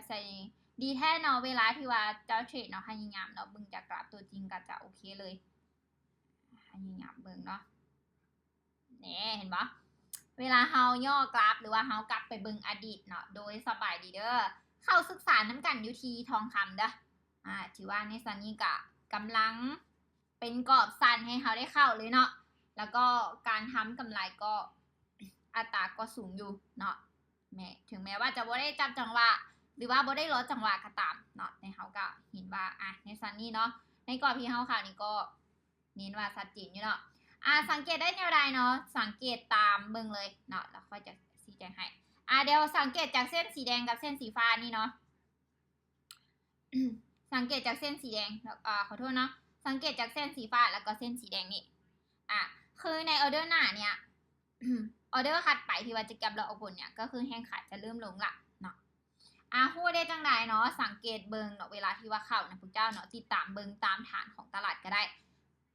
ໃສ່ ດີແທ້ເນາະ ເວລາທີ່ວ່າເຈົ້າເທຣດເນາະ ພະຍາຍາມເນາະ ເບິ່ງຈາກກຣາຟຕົວຈິງກໍຈະໂອເຄເລີຍ. ພະຍາຍາມເບິ່ງເນາະ ແນ່ ເຫັນບໍ່? ເວລາເຮົາຍໍກຣາຟ ຫຼືວ່າເຮົາກັບໄປເບິ່ງອະດີດເນາະ ໂດຍສະບາຍດີເດີ ເຂົ້າສຶກສານຳກັນຢູ່ທີ່ທອງຄຳເດີ. ອາ ຖືວ່າໃນຕອນນີ້ກະກຳລັງເປັນກອບສັ້ນໃຫ້ເຮົາໄດ້ເຂົ້າເລີຍເນາະ ແລ້ວກໍການທຳກຳໄລກໍອັດຕາກໍສູງຢູ່ເນາະ ແມ້ ເຖິງແມ້ວ່າຈະບໍ່ໄດ້ຈັບຈັງຫວະ ຫຼືວ່າບໍ່ໄດ້ລໍຈັງຫວະກໍຕາມເນາະ ແຕ່ເຮົາກໍເຫັນວ່າ ອາ ໃນຕອນນີ້ເນາະ ໃນກອບທີ່ເຮົາເຂົ້ານີ້ກໍ ເນັ້ນວ່າຊັດເຈນຢູ່ເນາະ. ອາ ສັງເກດໄດ້ແນວໃດເນາະ? ສັງເກດຕາມເບິ່ງເລີຍເນາະ ແລ້ວຂ້ອຍຈະຊີ້ແຈງໃຫ້. ອາ ດຽວສັງເກດຈາກເສັ້ນສີແດງກັບເສັ້ນສີຟ້ານີ້ເນາະ ສັງເກດຈາກເສັ້ນສີແດງ ອາ ຂໍໂທດເນາະ ສັງເກດຈາກເສັ້ນສີຟ້າ ແລ້ວກໍເສັ້ນສີແດງນີ້ ອາ ຄືໃນອໍເດີໜ້າເນີ້ຍ ອໍເດີຖັດໄປທີ່ວ່າຈະກັບລະອອກບົນເນີ້ຍ ກໍຄືແຮງຂາຍຈະເລີ່ມລົງລະເນາະ. ອາ ຮູ້ໄດ້ຈັ່ງໃດເນາະ? ສັງເກດເບິ່ງເນາະ ເວລາທີ່ວ່າເຂົ້ານະ ພວກເຈົ້າເນາະ ຕິດຕາມເບິ່ງຕາມຖານຂອງຕະຫຼາດກໍໄດ້.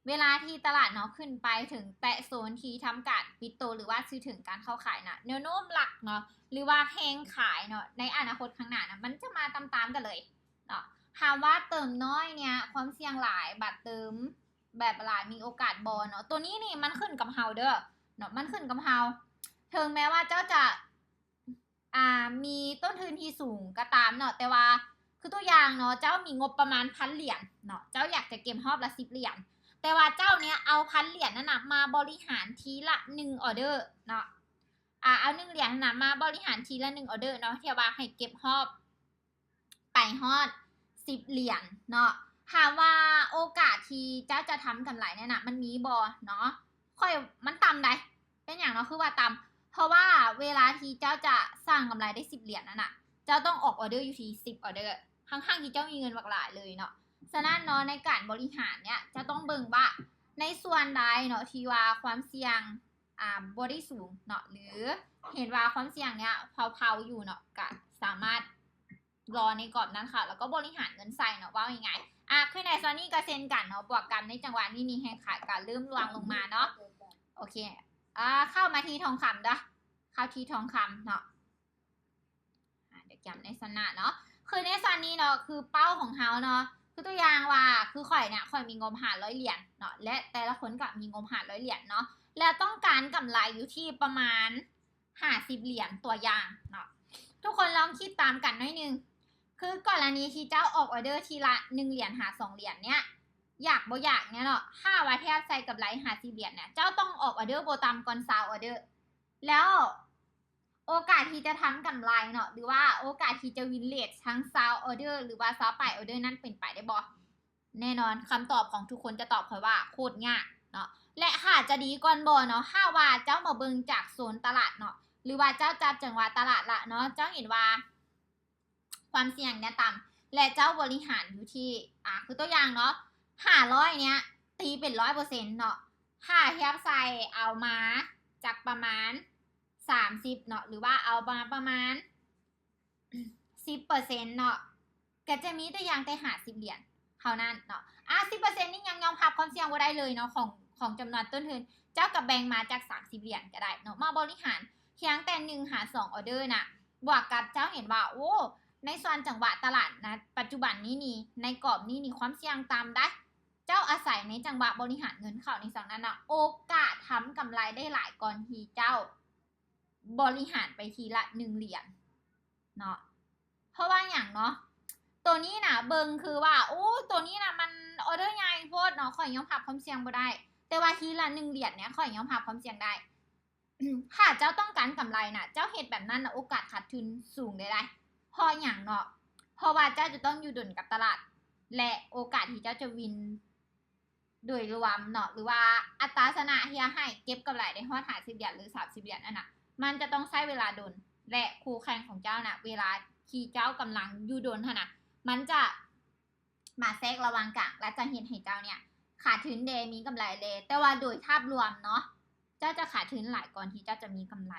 ເວລາທີ່ຕະຫຼາດເນາະ ຂຶ້ນໄປເຖິງແຕະໂຊນທີ່ທຳການປິດໂຕ ຫຼືວ່າສື່ເຖິງການເຂົ້າຂາຍນະ ແນວໂນ້ມຫຼັກເນາະ ຫຼືວ່າແຮງຂາຍເນາະ ໃນອະນາຄົດຂ້າງໜ້ານະ ມັນຈະມາຕາມໆກັນເລີຍເນາະ. ຖາມວ່າເຕີມນ້ອຍເນີ້ຍ ຄວາມສ່ຽງຫຼາຍ ບາດເຕີມ ແບບຫຼາຍມີໂອກາດບໍ່ເນາະ? ໂຕນີ້ນີ້ມັນຂຶ້ນກັບເຮົາເດີເນາະ ມັນຂຶ້ນກັບເຮົາ. ເຖິງແມ້ວ່າເຈົ້າຈະ ອາ ມີຕົ້ນທຶນທີ່ສູງກໍຕາມເນາະ ແຕ່ວ່າຄືຕົວຢ່າງເນາະ ເຈົ້າມີງົບປະມານພັນຫຼຽນເນາະ ເຈົ້າຢາກຈະເກັບຮອບລະສິບຫຼຽນ ແຕ່ວ່າເຈົ້າເນີ້ຍເອົາພັນຫຼຽນນັ້ນນະ ມາບໍລິຫານທີລະໜຶ່ງອໍເດີເນາະ ອາ ເອົາໜຶ່ງຫຼຽນນັ້ນນະ ມາບໍລິຫານທີລະໜຶ່ງອໍເດີເນາະ ເພື່ອວ່າໃຫ້ເກັບຮອບ ໄປຮອດສິບຫຼຽນເນາະ. ຖາມວ່າໂອກາດທີ່ເຈົ້າຈະທຳກຳໄລນັ້ນນະ ມັນມີບໍ່ເນາະ? ຂ້ອຍ ມັນຕ່ຳໃດ໋. ເປັນຫຍັງເນາະ ຄືວ່າຕ່ຳ? ເພາະວ່າເວລາທີ່ເຈົ້າຈະສ້າງກຳໄລໄດ້ສິບຫຼຽນນັ້ນນະ ເຈົ້າຕ້ອງອອກອໍເດີຢູ່ທີ່ສິບອໍເດີ ທັງໆທີ່ເຈົ້າມີເງິນບັກຫຼາຍເລີຍເນາະ. ສະນັ້ນເນາະ ໃນການບໍລິຫານເນີ້ຍ ເຈົ້າຕ້ອງເບິ່ງວ່າໃນສ່ວນໃດເນາະ ທີ່ວ່າຄວາມສ່ຽງ ອາ ບໍ່ໄດ້ສູງເນາະ ຫຼືເຫັນວ່າຄວາມສ່ຽງເນີ້ຍເພົາໆຢູ່ເນາະ ກະສາມາດ ລໍໃນກອບນັ້ນເຂົ້າ ແລ້ວກໍບໍລິຫານເງິນໃສ່ເນາະ ເວົ້າງ່າຍໆ. ອາ ຄືໃນສ່ວນນີ້ກໍເຊັ່ນກັນເນາະ ບວກກັນໃນຈັງຫວະນີ້ນີ້ ແຮງຂາຍກໍເລີ່ມລ່ວງລົງມາເນາະ. ໂອເຄ ອາ ເຂົ້າມາທີ່ທອງຄຳເດີ ເຂົ້າທີ່ທອງຄຳເນາະ. ອາ ດຽວຈຳໃນສ່ວນໜ້າເນາະ ຄືໃນສ່ວນນີ້ເນາະ ຄືເປົ້າຂອງເຮົາເນາະ ຄືຕົວຢ່າງວ່າ ຄືຂ້ອຍເນຍ ຂ້ອຍມີງົບຫ້າຮ້ອຍຫຼຽນເນາະ ແລະ ແຕ່ລະຄົນກໍມີງົບຫ້າຮ້ອຍຫຼຽນເນາະ ແລະ ຕ້ອງການກຳໄລຢູ່ທີ່ປະມານ ຫ້າສິບຫຼຽນ ຕົວຢ່າງເນາະ. ທຸກຄົນລອງຄິດຕາມກັນໜ້ອຍໜຶ່ງ ຄືກໍລະນີທີ່ເຈົ້າອອກອໍເດີທີລະໜຶ່ງຫຼຽນຫາສອງຫຼຽນເນີ້ຍ ຢາກບໍ່ຢາກເນີ້ຍເນາະ ຖ້າວ່າທຽບໃສ່ກຳໄລຫ້າສິບຫຼຽນເນີ້ຍ ເຈົ້າຕ້ອງອອກອໍເດີບໍ່ຕ່ຳກ່ອນຊາວອໍເດີ ແລ້ວໂອກາດທີ່ຈະທຳກຳໄລເນາະ ຫຼືວ່າໂອກາດທີ່ຈະວິນເຣດທັງຊາວອໍເດີ ຫຼືວ່າຊາວປາຍອໍເດີນັ້ນ ເປັນໄປໄດ້ບໍ່? ແນ່ນອນ ຄຳຕອບຂອງທຸກຄົນຈະຕອບຂ້ອຍວ່າໂຄດຍາກເນາະ ແລະ ຖ້າຈະດີກ່ອນບໍ່ເນາະ ຖ້າວ່າເຈົ້າມາເບິ່ງຈາກໂຊນຕະຫຼາດເນາະ ຫຼືວ່າເຈົ້າຈັບຈັງຫວະຕະຫຼາດລະເນາະ ເຈົ້າເຫັນວ່າຄວາມສ່ຽງເນີ້ຍຕ່ຳ ແລະ ເຈົ້າບໍລິຫານຢູ່ທີ່ ອາ ຄືຕົວຢ່າງເນາະ ຫ້າຮ້ອຍເນີ້ຍ ຕີເປັນຮ້ອຍເປີເຊັນເນາະ ຖ້າທຽບໃສ່ເອົາມາຈັກປະມານສາມສິບເນາະ ຫຼືວ່າເອົາມາປະມານ ສິບເປີເຊັນເນາະ ກໍຈະມີແຕ່ຢ່າງແຕ່ຫ້າສິບຫຼຽນເທົ່ານັ້ນເນາະ. ອາ ສິບເປີເຊັນນີ້ຍັງຍອມຮັບຄວາມສ່ຽງບໍ່ໄດ້ເລີຍເນາະ ຂອງ ຂອງຈຳນວນຕົ້ນທຶນ ເຈົ້າກໍແບ່ງມາຈາກສາມສິບຫຼຽນກໍໄດ້ເນາະ ມາບໍລິຫານພຽງແຕ່ໜຶ່ງຫາສອງອໍເດີນະ ບວກກັບເຈົ້າເຫັນວ່າ ໂອ້ ໃນສ່ວນຈັງຫວະຕະຫຼາດນະ ປັດຈຸບັນນີ້ນີ້ ໃນກອບນີ້ນີ້ ຄວາມສ່ຽງຕ່ຳໄດ໋ ເຈົ້າອາໄສໃນຈັງຫວະບໍລິຫານເງິນເຂົ້າໃນສັງນັ້ນນະ ໂອກາດທຳກຳໄລໄດ້ຫຼາຍກ່ອນທີ່ເຈົ້າ ບໍລິຫານໄປທີລະໜຶ່ງຫຼຽນເນາະ. ເພາະວ່າຫຍັງເນາະ? ໂຕນີ້ນະ ເບິ່ງຄືວ່າ ໂອ້ ໂຕນີ້ນະ ມັນອໍເດີໃຫຍ່ໂພດເນາະ ຂ້ອຍຍອມຮັບຄວາມສ່ຽງບໍ່ໄດ້ ແຕ່ວ່າທີລະໜຶ່ງຫຼຽນເນີ້ຍ ຂ້ອຍຍອມຮັບຄວາມສ່ຽງໄດ້. ຖ້າເຈົ້າຕ້ອງການກຳໄລນະ ເຈົ້າເຮັດແບບນັ້ນນະ ໂອກາດຂາດທຶນສູງເລີຍໄດ໋. ເພາະຫຍັງເນາະ? ເພາະວ່າເຈົ້າຈະຕ້ອງຢູ່ດົນກັບຕະຫຼາດ ແລະ ໂອກາດທີ່ເຈົ້າຈະວິນ ໂດຍລວມເນາະ ຫຼືວ່າອັດຕາຊະນະທີ່ຈະໃຫ້ເກັບກຳໄລໄດ້ຮອດຫ້າສິບຫຼຽນ ຫຼື ສາມສິບຫຼຽນນັ້ນນະ ມັນຈະຕ້ອງໃຊ້ເວລາດົນ ແລະ ຄູ່ແຂ່ງຂອງເຈົ້ານະ ເວລາທີ່ເຈົ້າກຳລັງຢູ່ດົນຫັ້ນນະ ມັນຈະມາແຊກລະຫວ່າງກາງ ແລະ ຈະເຮັດໃຫ້ເຈົ້າເນີ້ຍຂາດທຶນແດ່ ມີກຳໄລແດ່ ແຕ່ວ່າໂດຍພາບລວມເນາະ ເຈົ້າຈະຂາດທຶນຫຼາຍກ່ອນທີ່ເຈົ້າຈະມີກຳໄລ.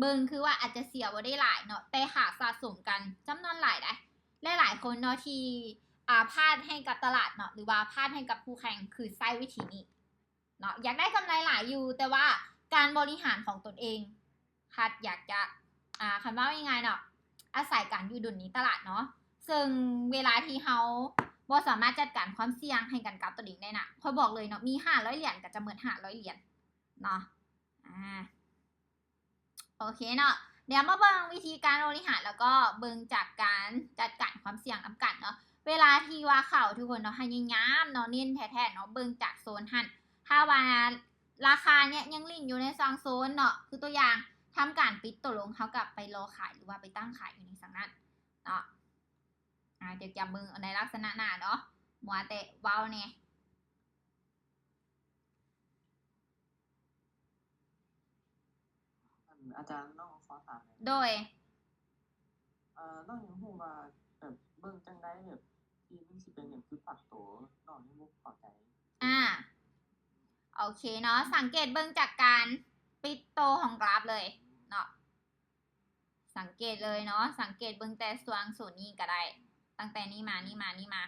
ເບິ່ງຄືວ່າອາດຈະເສຍບໍ່ໄດ້ຫຼາຍເນາະ ແຕ່ຫາກສະສົມກັນຈຳນວນຫຼາຍໄດ໋ ຫຼາຍໆຄົນເນາະທີ່ ອາ ພາດໃຫ້ກັບຕະຫຼາດເນາະ ຫຼືວ່າພາດໃຫ້ກັບຄູ່ແຂ່ງ ຄືໃຊ້ວິທີນີ້ເນາະ ຢາກໄດ້ກຳໄລຫຼາຍຢູ່ ແຕ່ວ່າການບໍລິຫານຂອງຕົນເອງ ພັດຢາກຈະ ອາ ຄັນເວົ້າງ່າຍໆເນາະ ອາໄສການຢູ່ດຸນໃນຕະຫຼາດເນາະ ເຊິ່ງເວລາທີ່ເຮົາບໍ່ສາມາດຈັດການຄວາມສ່ຽງໃຫ້ກັນກັບຕົວເອງໄດ້ນະ ຂ້ອຍບອກເລີຍເນາະ ມີຫ້າຮ້ອຍຫຼຽນກໍຈະໝົດຫ້າຮ້ອຍຫຼຽນເນາະ. ອາ ໂອເຄເນາະ ດຽວມາເບິ່ງວິທີການບໍລິຫານ ແລ້ວກໍເບິ່ງຈາກການຈັດການຄວາມສ່ຽງນຳກັນເນາະ. ເວລາທີ່ວ່າເຂົ້າ ທຸກຄົນເນາະ ພະຍາຍາມເນາະ ເນັ້ນແທ້ໆເນາະ ເບິ່ງຈາກໂຊນຫັ້ນ ຖ້າວ່າລາຄາເນຍຍັງຫຼິ້ນຢູ່ໃນຊ່ວງໂຊນເນາະ ຄືຕົວຢ່າງທຳການປິດໂຕລົງ ເຮົາກໍໄປລໍຂາຍ ຫຼືວ່າໄປຕັ້ງຂາຍຢູ່ໃນຊ່ວງນັ້ນເນາະ. ອາ ດຽວຈະເບິ່ງໃນລັກສະນະໜ້າເນາະ ມັວແຕ່ເວົ້າແດ່. ອັນ ອາຈານ ນ້ອງຂໍຖາມແດ່ ໂດຍ ເອີ ນ້ອງຢາກຮູ້ວ່າແບບເບິ່ງຈັ່ງໃດ ແບບທີ່ມັນຊິເປັນແບບຈຸດປັບໂຕ ນ້ອງຍັງບໍ່ເຂົ້າໃຈ. ອາ ໂອເຄເນາະ ສັງເກດເບິ່ງຈາກການປິດໂຕຂອງກຣາຟເລີຍເນາະ. ສັງເກດເລີຍເນາະ ສັງເກດເບິ່ງແຕ່ຊ່ວງໂຊນນີ້ກໍໄດ້ ຕັ້ງແຕ່ນີ້ມາ ນີ້ມາ ນີ້ມາ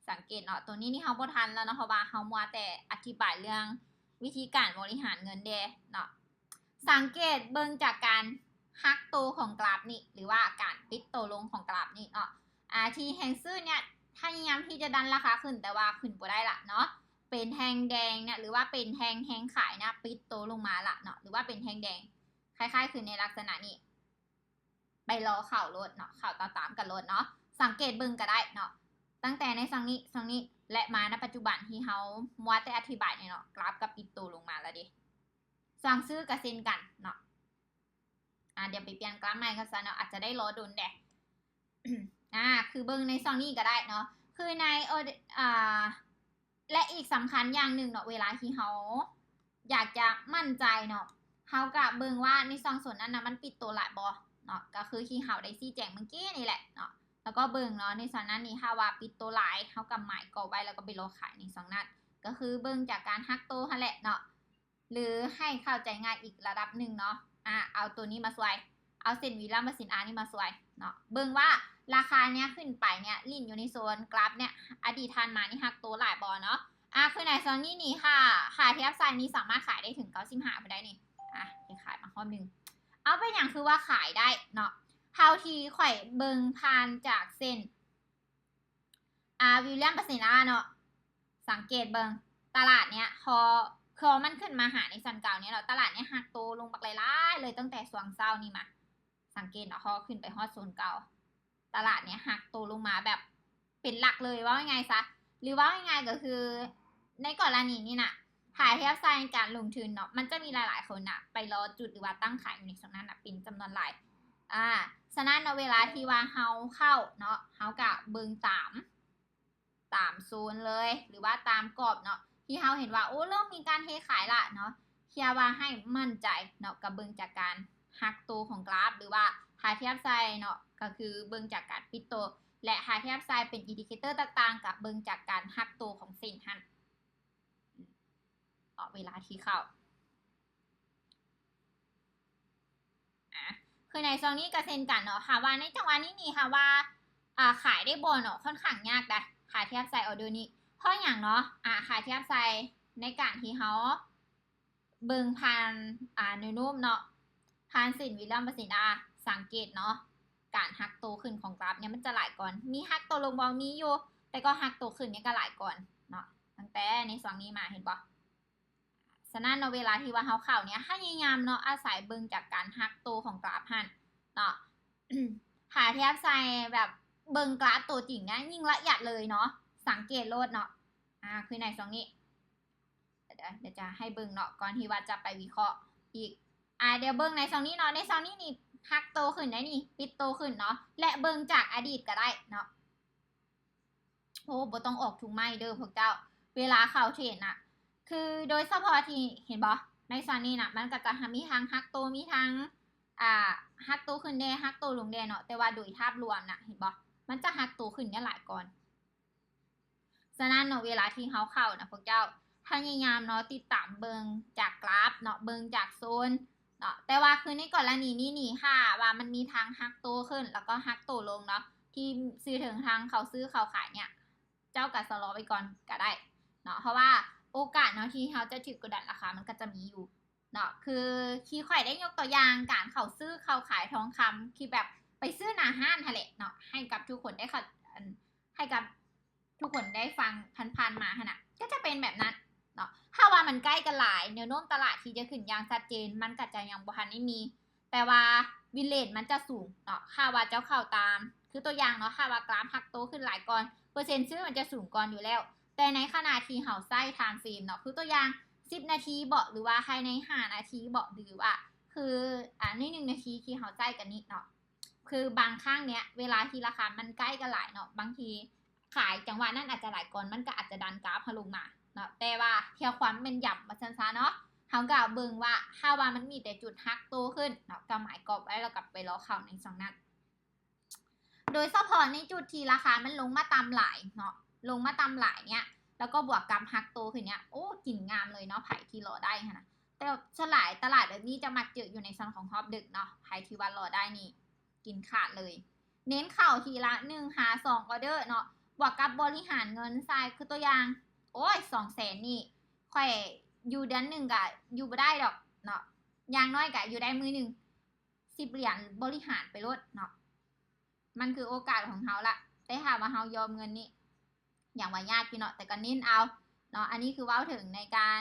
ສັງເກດເນາະ. ໂຕນີ້ນີ້ເຮົາບໍ່ທັນແລ້ວເນາະ ເພາະວ່າເຮົາມົວແຕ່ອະທິບາຍເລື່ອງວິທີການບໍລິຫານເງິນແດ່ເນາະ. ສັງເກດເບິ່ງຈາກການຫັກໂຕຂອງກຣາຟນີ້ ຫຼືວ່າການປິດໂຕລົງຂອງກຣາຟນີ້ເນາະ. ອາ ທີ່ແຮງຊື້ເນຍ ພະຍາຍາມທີ່ຈະດັນລາຄາຂຶ້ນ ແຕ່ວ່າຂຶ້ນບໍ່ໄດ້ລະເນາະ. ເປັນແທ່ງແດງເນຍ ຫຼືວ່າເປັນແທ່ງ ແຮງຂາຍເນຍ ປິດໂຕລົງມາລະເນາະ ຫຼືວ່າເປັນແທ່ງແດງ ຄ້າຍໆຄືໃນລັກສະນະນີ້ ໄປລໍເຂົ້າໂລດເນາະ ເຂົ້າຕາມໆກັນໂລດເນາະ. ສັງເກດເບິ່ງກໍໄດ້ເນາະ ຕັ້ງແຕ່ໃນຊ່ວງນີ້ ຊ່ວງນີ້ ແລະ ມາໃນປັດຈຸບັນທີ່ເຮົາມົວແຕ່ອະທິບາຍນີ້ເນາະ ກຣາຟກໍປິດໂຕລົງມາແລ້ວເດ້ ຊ່ວງຊື້ກໍເຊັ່ນກັນເນາະ. ອາ ດຽວໄປປ່ຽນກຣາຟໃໝ່ກ່ອນຊະເນາະ ອາດຈະໄດ້ລໍດົນແດ່. ອາ ຄືເບິ່ງໃນຊ່ວງນີ້ກໍໄດ້ເນາະ ຄືໃນ ອາ ແລະ ອີກສຳຄັນຢ່າງໜຶ່ງເນາະ ເວລາທີ່ເຮົາຢາກຈະໝັ້ນໃຈເນາະ ເຮົາກະເບິ່ງວ່າໃນຊ່ອງໂຊນນັ້ນນະ ມັນປິດໂຕຫຼາຍບໍ່ເນາະ ກໍຄືທີ່ເຮົາໄດ້ຊີ້ແຈງເມື່ອກີ້ນີ້ແຫຼະເນາະ. ແລ້ວກໍເບິ່ງເນາະ ໃນຊ່ອງນັ້ນນີ້ ຖ້າວ່າປິດໂຕຫຼາຍ ເຮົາກໍໝາຍກອບໄວ້ ແລ້ວກໍໄປລໍຂາຍໃນຊ່ອງນັ້ນ ກໍຄືເບິ່ງຈາກການຫັກໂຕຫັ້ນແຫຼະເນາະ. ຫຼືໃຫ້ເຂົ້າໃຈງ່າຍອີກລະດັບໜຶ່ງເນາະ ອາ ເອົາໂຕນີ້ມາຊ່ວຍ ເອົາເສັ້ນວີລຽມເປີເຊັນອານີ້ມາຊ່ວຍເນາະ ເບິ່ງວ່າລາຄາເນຍຂຶ້ນໄປເນຍ ຫຼິ້ນຢູ່ໃນໂຊນກຣາຟເນຍ ອະດີດຜ່ານມານີ້ຫັກໂຕຫຼາຍບໍ່ເນາະ. ອາ ຄືໃນຊ່ວງນີ້ນີ້ ຄ່າ ຄ່າທຽບໃສ່ນີ້ສາມາດຂາຍໄດ້ເຖິງເກົ້າສິບຫ້າພຸ້ນໃດ໋ນີ້ ອາ ໄດ້ຂາຍມາຮອບໜຶ່ງ. ເອົາ ເປັນຫຍັງຄືວ່າຂາຍໄດ້ເນາະ ເທົ່າທີ່ຂ້ອຍເບິ່ງຜ່ານຈາກເສັ້ນ ອາ ວິລຽມເປີເຊັນອາເນາະ ສັງເກດເບິ່ງຕະຫຼາດເນຍ ພໍ ພໍມັນຂຶ້ນມາຫາໃນຊັ້ນເກົ່າເນຍເນາະ ຕະຫຼາດເນຍຫັກໂຕລົງບັກຫຼາຍໆເລີຍ ຕັ້ງແຕ່ຊ່ວງເຊົ້ານີ້ມາ ສັງເກດເນາະ ພໍຂຶ້ນໄປຮອດໂຊນເກົ່າ ຕະຫຼາດເນຍຫັກໂຕລົງມາແບບເປັນຫຼັກເລີຍ ເວົ້າງ່າຍໆຊະ ຫຼືເວົ້າງ່າຍໆກໍຄື ໃນກໍລະນີນີ້ນະ ຖ້າທຽບໃສ່ການລົງທຶນເນາະ ມັນຈະມີຫຼາຍໆຄົນນະ ໄປລໍຈຸດ ຫຼືວ່າຕັ້ງຂາຍຢູ່ໃນຊ່ວງນັ້ນນະ ເປັນຈຳນວນຫຼາຍ. ອາ ສະນັ້ນເນາະ ເວລາທີ່ວ່າເຮົາເຂົ້າເນາະ ເຮົາກະເບິ່ງຕາມ ຕາມໂຊນເລີຍ ຫຼືວ່າຕາມກອບເນາະ ທີ່ເຮົາເຫັນວ່າ ໂອ້ ເລີ່ມມີການເທຂາຍລະເນາະ ເຮົາວ່າໃຫ້ໝັ້ນໃຈເນາະ ກະເບິ່ງຈາກການຫັກໂຕຂອງກຣາຟ ຫຼືວ່າຖ້າທຽບໃສ່ເນາະ ກະຄືເບິ່ງຈາກການປິດໂຕ ແລະ ຖ້າທຽບໃສ່ເປັນອິນດິເຄເຕີຕ່າງໆ ກະເບິ່ງຈາກການຫັກໂຕຂອງເສັ້ນຫັ້ນ ເນາະ ເວລາທີ່ເຂົ້າ ອາ ຄືໃນຊ່ວງນີ້ກໍເຊັ່ນກັນເນາະ ຖ້າວ່າໃນຈັງຫວະນີ້ນີ້ ຖ້າວ່າ ອາ ຂາຍໄດ້ບໍ່ເນາະ ຂ້ອນຂ້າງຍາກໄດ໋ ຖ້າທຽບໃສ່ອໍເດີນີ້ ເພາະຫຍັງເນາະ ອາ ຖ້າທຽບໃສ່ໃນການທີ່ເຮົາເບິ່ງຜ່ານ ອາ ແນວໂນ້ມເນາະ ຜ່ານເສັ້ນວິລຽມເປີເຊັນອາ ສັງເກດເນາະ ການຫັກໂຕຂຶ້ນຂອງກຣາຟເນຍ ມັນຈະຫຼາຍກ່ອນ ມີຫັກໂຕລົງບໍ່ ມີຢູ່ ແຕ່ກໍຫັກໂຕຂຶ້ນເນຍກໍຫຼາຍກ່ອນເນາະ ຕັ້ງແຕ່ໃນຊ່ວງນີ້ມາ ເຫັນບໍ່? ສະນັ້ນເນາະ ເວລາທີ່ວ່າເຮົາເຂົ້າເນຍ ພະຍາຍາມເນາະ ອາໄສເບິ່ງຈາກການຫັກໂຕຂອງກຣາຟຫັ້ນເນາະ ຖ້າທຽບໃສ່ແບບເບິ່ງກຣາຟຕົວຈິງເນຍ ຍິ່ງລະອຽດເລີຍເນາະ ສັງເກດໂລດເນາະ ອາ ຄືໃນຊ່ວງນີ້ ດຽວຈະໃຫ້ເບິ່ງເນາະ ກ່ອນທີ່ວ່າຈະໄປວິເຄາະອີກ ອາ ດຽວເບິ່ງໃນຊ່ອງນີ້ເນາະ ໃນຊ່ອງນີ້ນີ້ ຫັກໂຕຂຶ້ນໄດ໋ນີ້ ປິດໂຕຂຶ້ນເນາະ ແລະ ເບິ່ງຈາກອະດີດກໍໄດ້ເນາະ. ໂອ້ ບໍ່ຕ້ອງອອກທຸກໄມ້ເດີພວກເຈົ້າ ເວລາເຂົ້າເທຣດນະ ຄືໂດຍສະເພາະທີ່ ເຫັນບໍ່ ໃນຊ່ອງນີ້ນະ ມັນກໍຈະມີທັງຫັກໂຕ ມີທັງ ອາ ຫັກໂຕຂຶ້ນແດ່ ຫັກໂຕລົງແດ່ເນາະ ແຕ່ວ່າໂດຍພາບລວມນະ ເຫັນບໍ່ ມັນຈະຫັກໂຕຂຶ້ນເນຍຫຼາຍກ່ອນ. ສະນັ້ນເນາະ ເວລາທີ່ເຮົາເຂົ້ານະ ພວກເຈົ້າພະຍາຍາມເນາະ ຕິດຕາມເບິ່ງຈາກກຣາຟເນາະ ເບິ່ງຈາກໂຊນເນາະ ແຕ່ວ່າຄືໃນກໍລະນີນີ້ນີ້ ຖ້າວ່າມັນມີທາງຫັກໂຕຂຶ້ນ ແລ້ວກໍຫັກໂຕລົງເນາະ ທີ່ຊື່ເຖິງທາງເຂົາຊື້ເຂົາຂາຍເນຍ ເຈົ້າກໍຊະລໍໄວ້ກ່ອນກໍໄດ້ເນາະ ເພາະວ່າໂອກາດເນາະ ທີ່ເຮົາຈະຖືກກົດດັນລາຄາ ມັນກໍຈະມີຢູ່ ເນາະ ຄືທີ່ຂ້ອຍໄດ້ຍົກຕົວຢ່າງການເຂົາຊື້ເຂົາຂາຍທອງຄຳ ທີ່ແບບ ໄປຊື້ໜ້າຮ້ານຫັ້ນແຫຼະເນາະ ໃຫ້ກັບທຸກຄົນໄດ້ເຂົ້າ ອັນ ໃຫ້ກັບທຸກຄົນໄດ້ຟັງຜ່ານໆມາຫັ້ນນະ ກໍຈະເປັນແບບນັ້ນເນາະ. ຖ້າວ່າມັນໃກ້ກັນຫຼາຍ ແນວໂນ້ມຕະຫຼາດທີ່ຈະຂຶ້ນຢ່າງຊັດເຈນ ມັນກໍຈະຍັງບໍ່ທັນໄດ້ມີ ແຕ່ວ່າວິນເຣດມັນຈະສູງເນາະ ຖ້າວ່າເຈົ້າເຂົ້າຕາມ ຄືຕົວຢ່າງເນາະ ຖ້າວ່າກຣາຟຮັກໂຕຂຶ້ນຫຼາຍກ່ອນ ເປີເຊັນຊື້ມັນຈະສູງກ່ອນຢູ່ແລ້ວ. ແຕ່ໃນຂະນະທີ່ເຮົາໃຊ້ທາມເຟຣມເນາະ ຄືຕົວຢ່າງສິບນາທີເບາະ ຫຼືວ່າພາຍໃນຫ້ານາທີເບາະ ຫຼືວ່າຄື ອາ ໃນໜຶ່ງນາທີທີ່ເຮົາໃຊ້ກັນນີ້ເນາະ ຄືບາງຄັ້ງເນີ້ຍ ເວລາທີ່ລາຄາມັນໃກ້ກັນຫຼາຍເນາະ ບາງທີຂາຍຈັງຫວະນັ້ນອາດຈະຫຼາຍກ່ອນ ມັນກໍອາດຈະດັນກຣາຟເຮົາລົງມາເນາະ. ແຕ່ວ່າເພື່ອຄວາມແມ່ນຢຳວ່າຊັ້ນຊະເນາະ ເຮົາກໍເບິ່ງວ່າ ຖ້າວ່າມັນມີແຕ່ຈຸດຫັກໂຕຂຶ້ນເນາະ ກໍໝາຍກອບໄວ້ ແລ້ວກໍໄປລໍເຂົ້າໃນຊ່ວງນັ້ນ. ໂດຍສະເພາະໃນຈຸດທີ່ລາຄາມັນລົງມາຕ່ຳຫຼາຍເນາະ ລົງມາຕ່ຳຫຼາຍເນີ້ຍ ແລ້ວກໍບວກກັບຫັກໂຕຂຶ້ນເນີ້ຍ ໂອ້ ກິນງາມເລີຍເນາະ ໃຜທີ່ລໍໄດ້ຫັ້ນນະ. ແຕ່ສ່ວນຫຼາຍຕະຫຼາດແບບນີ້ຈະມັກເຈີຢູ່ໃນຊ່ວງຂອງຮອບດຶກເນາະ ໃຜທີ່ວ່າລໍໄດ້ນີ້ກິນຂາດເລີຍ. ເນັ້ນເຂົ້າທີລະໜຶ່ງຫາສອງອໍເດີເນາະ ບວກກັບບໍລິຫານເງິນໃສ່ ຄືຕົວຢ່າງ ໂອ້ຍ ສອງແສນນີ້ ຂ້ອຍຢູ່ເດືອນໜຶ່ງກໍຢູ່ບໍ່ໄດ້ດອກເນາະ ຢ່າງໜ້ອຍກໍຢູ່ໄດ້ມື້ໜຶ່ງ ສິບຫຼຽນບໍລິຫານໄປໂລດເນາະ ມັນຄືໂອກາດຂອງເຮົາລະ. ແຕ່ຖ້າວ່າເຮົາຍອມເງິນນີ້ ຫຍັງວ່າຍາກຢູ່ເນາະ ແຕ່ກໍເນັ້ນເອົາເນາະ. ອັນນີ້ຄືເວົ້າເຖິງໃນການ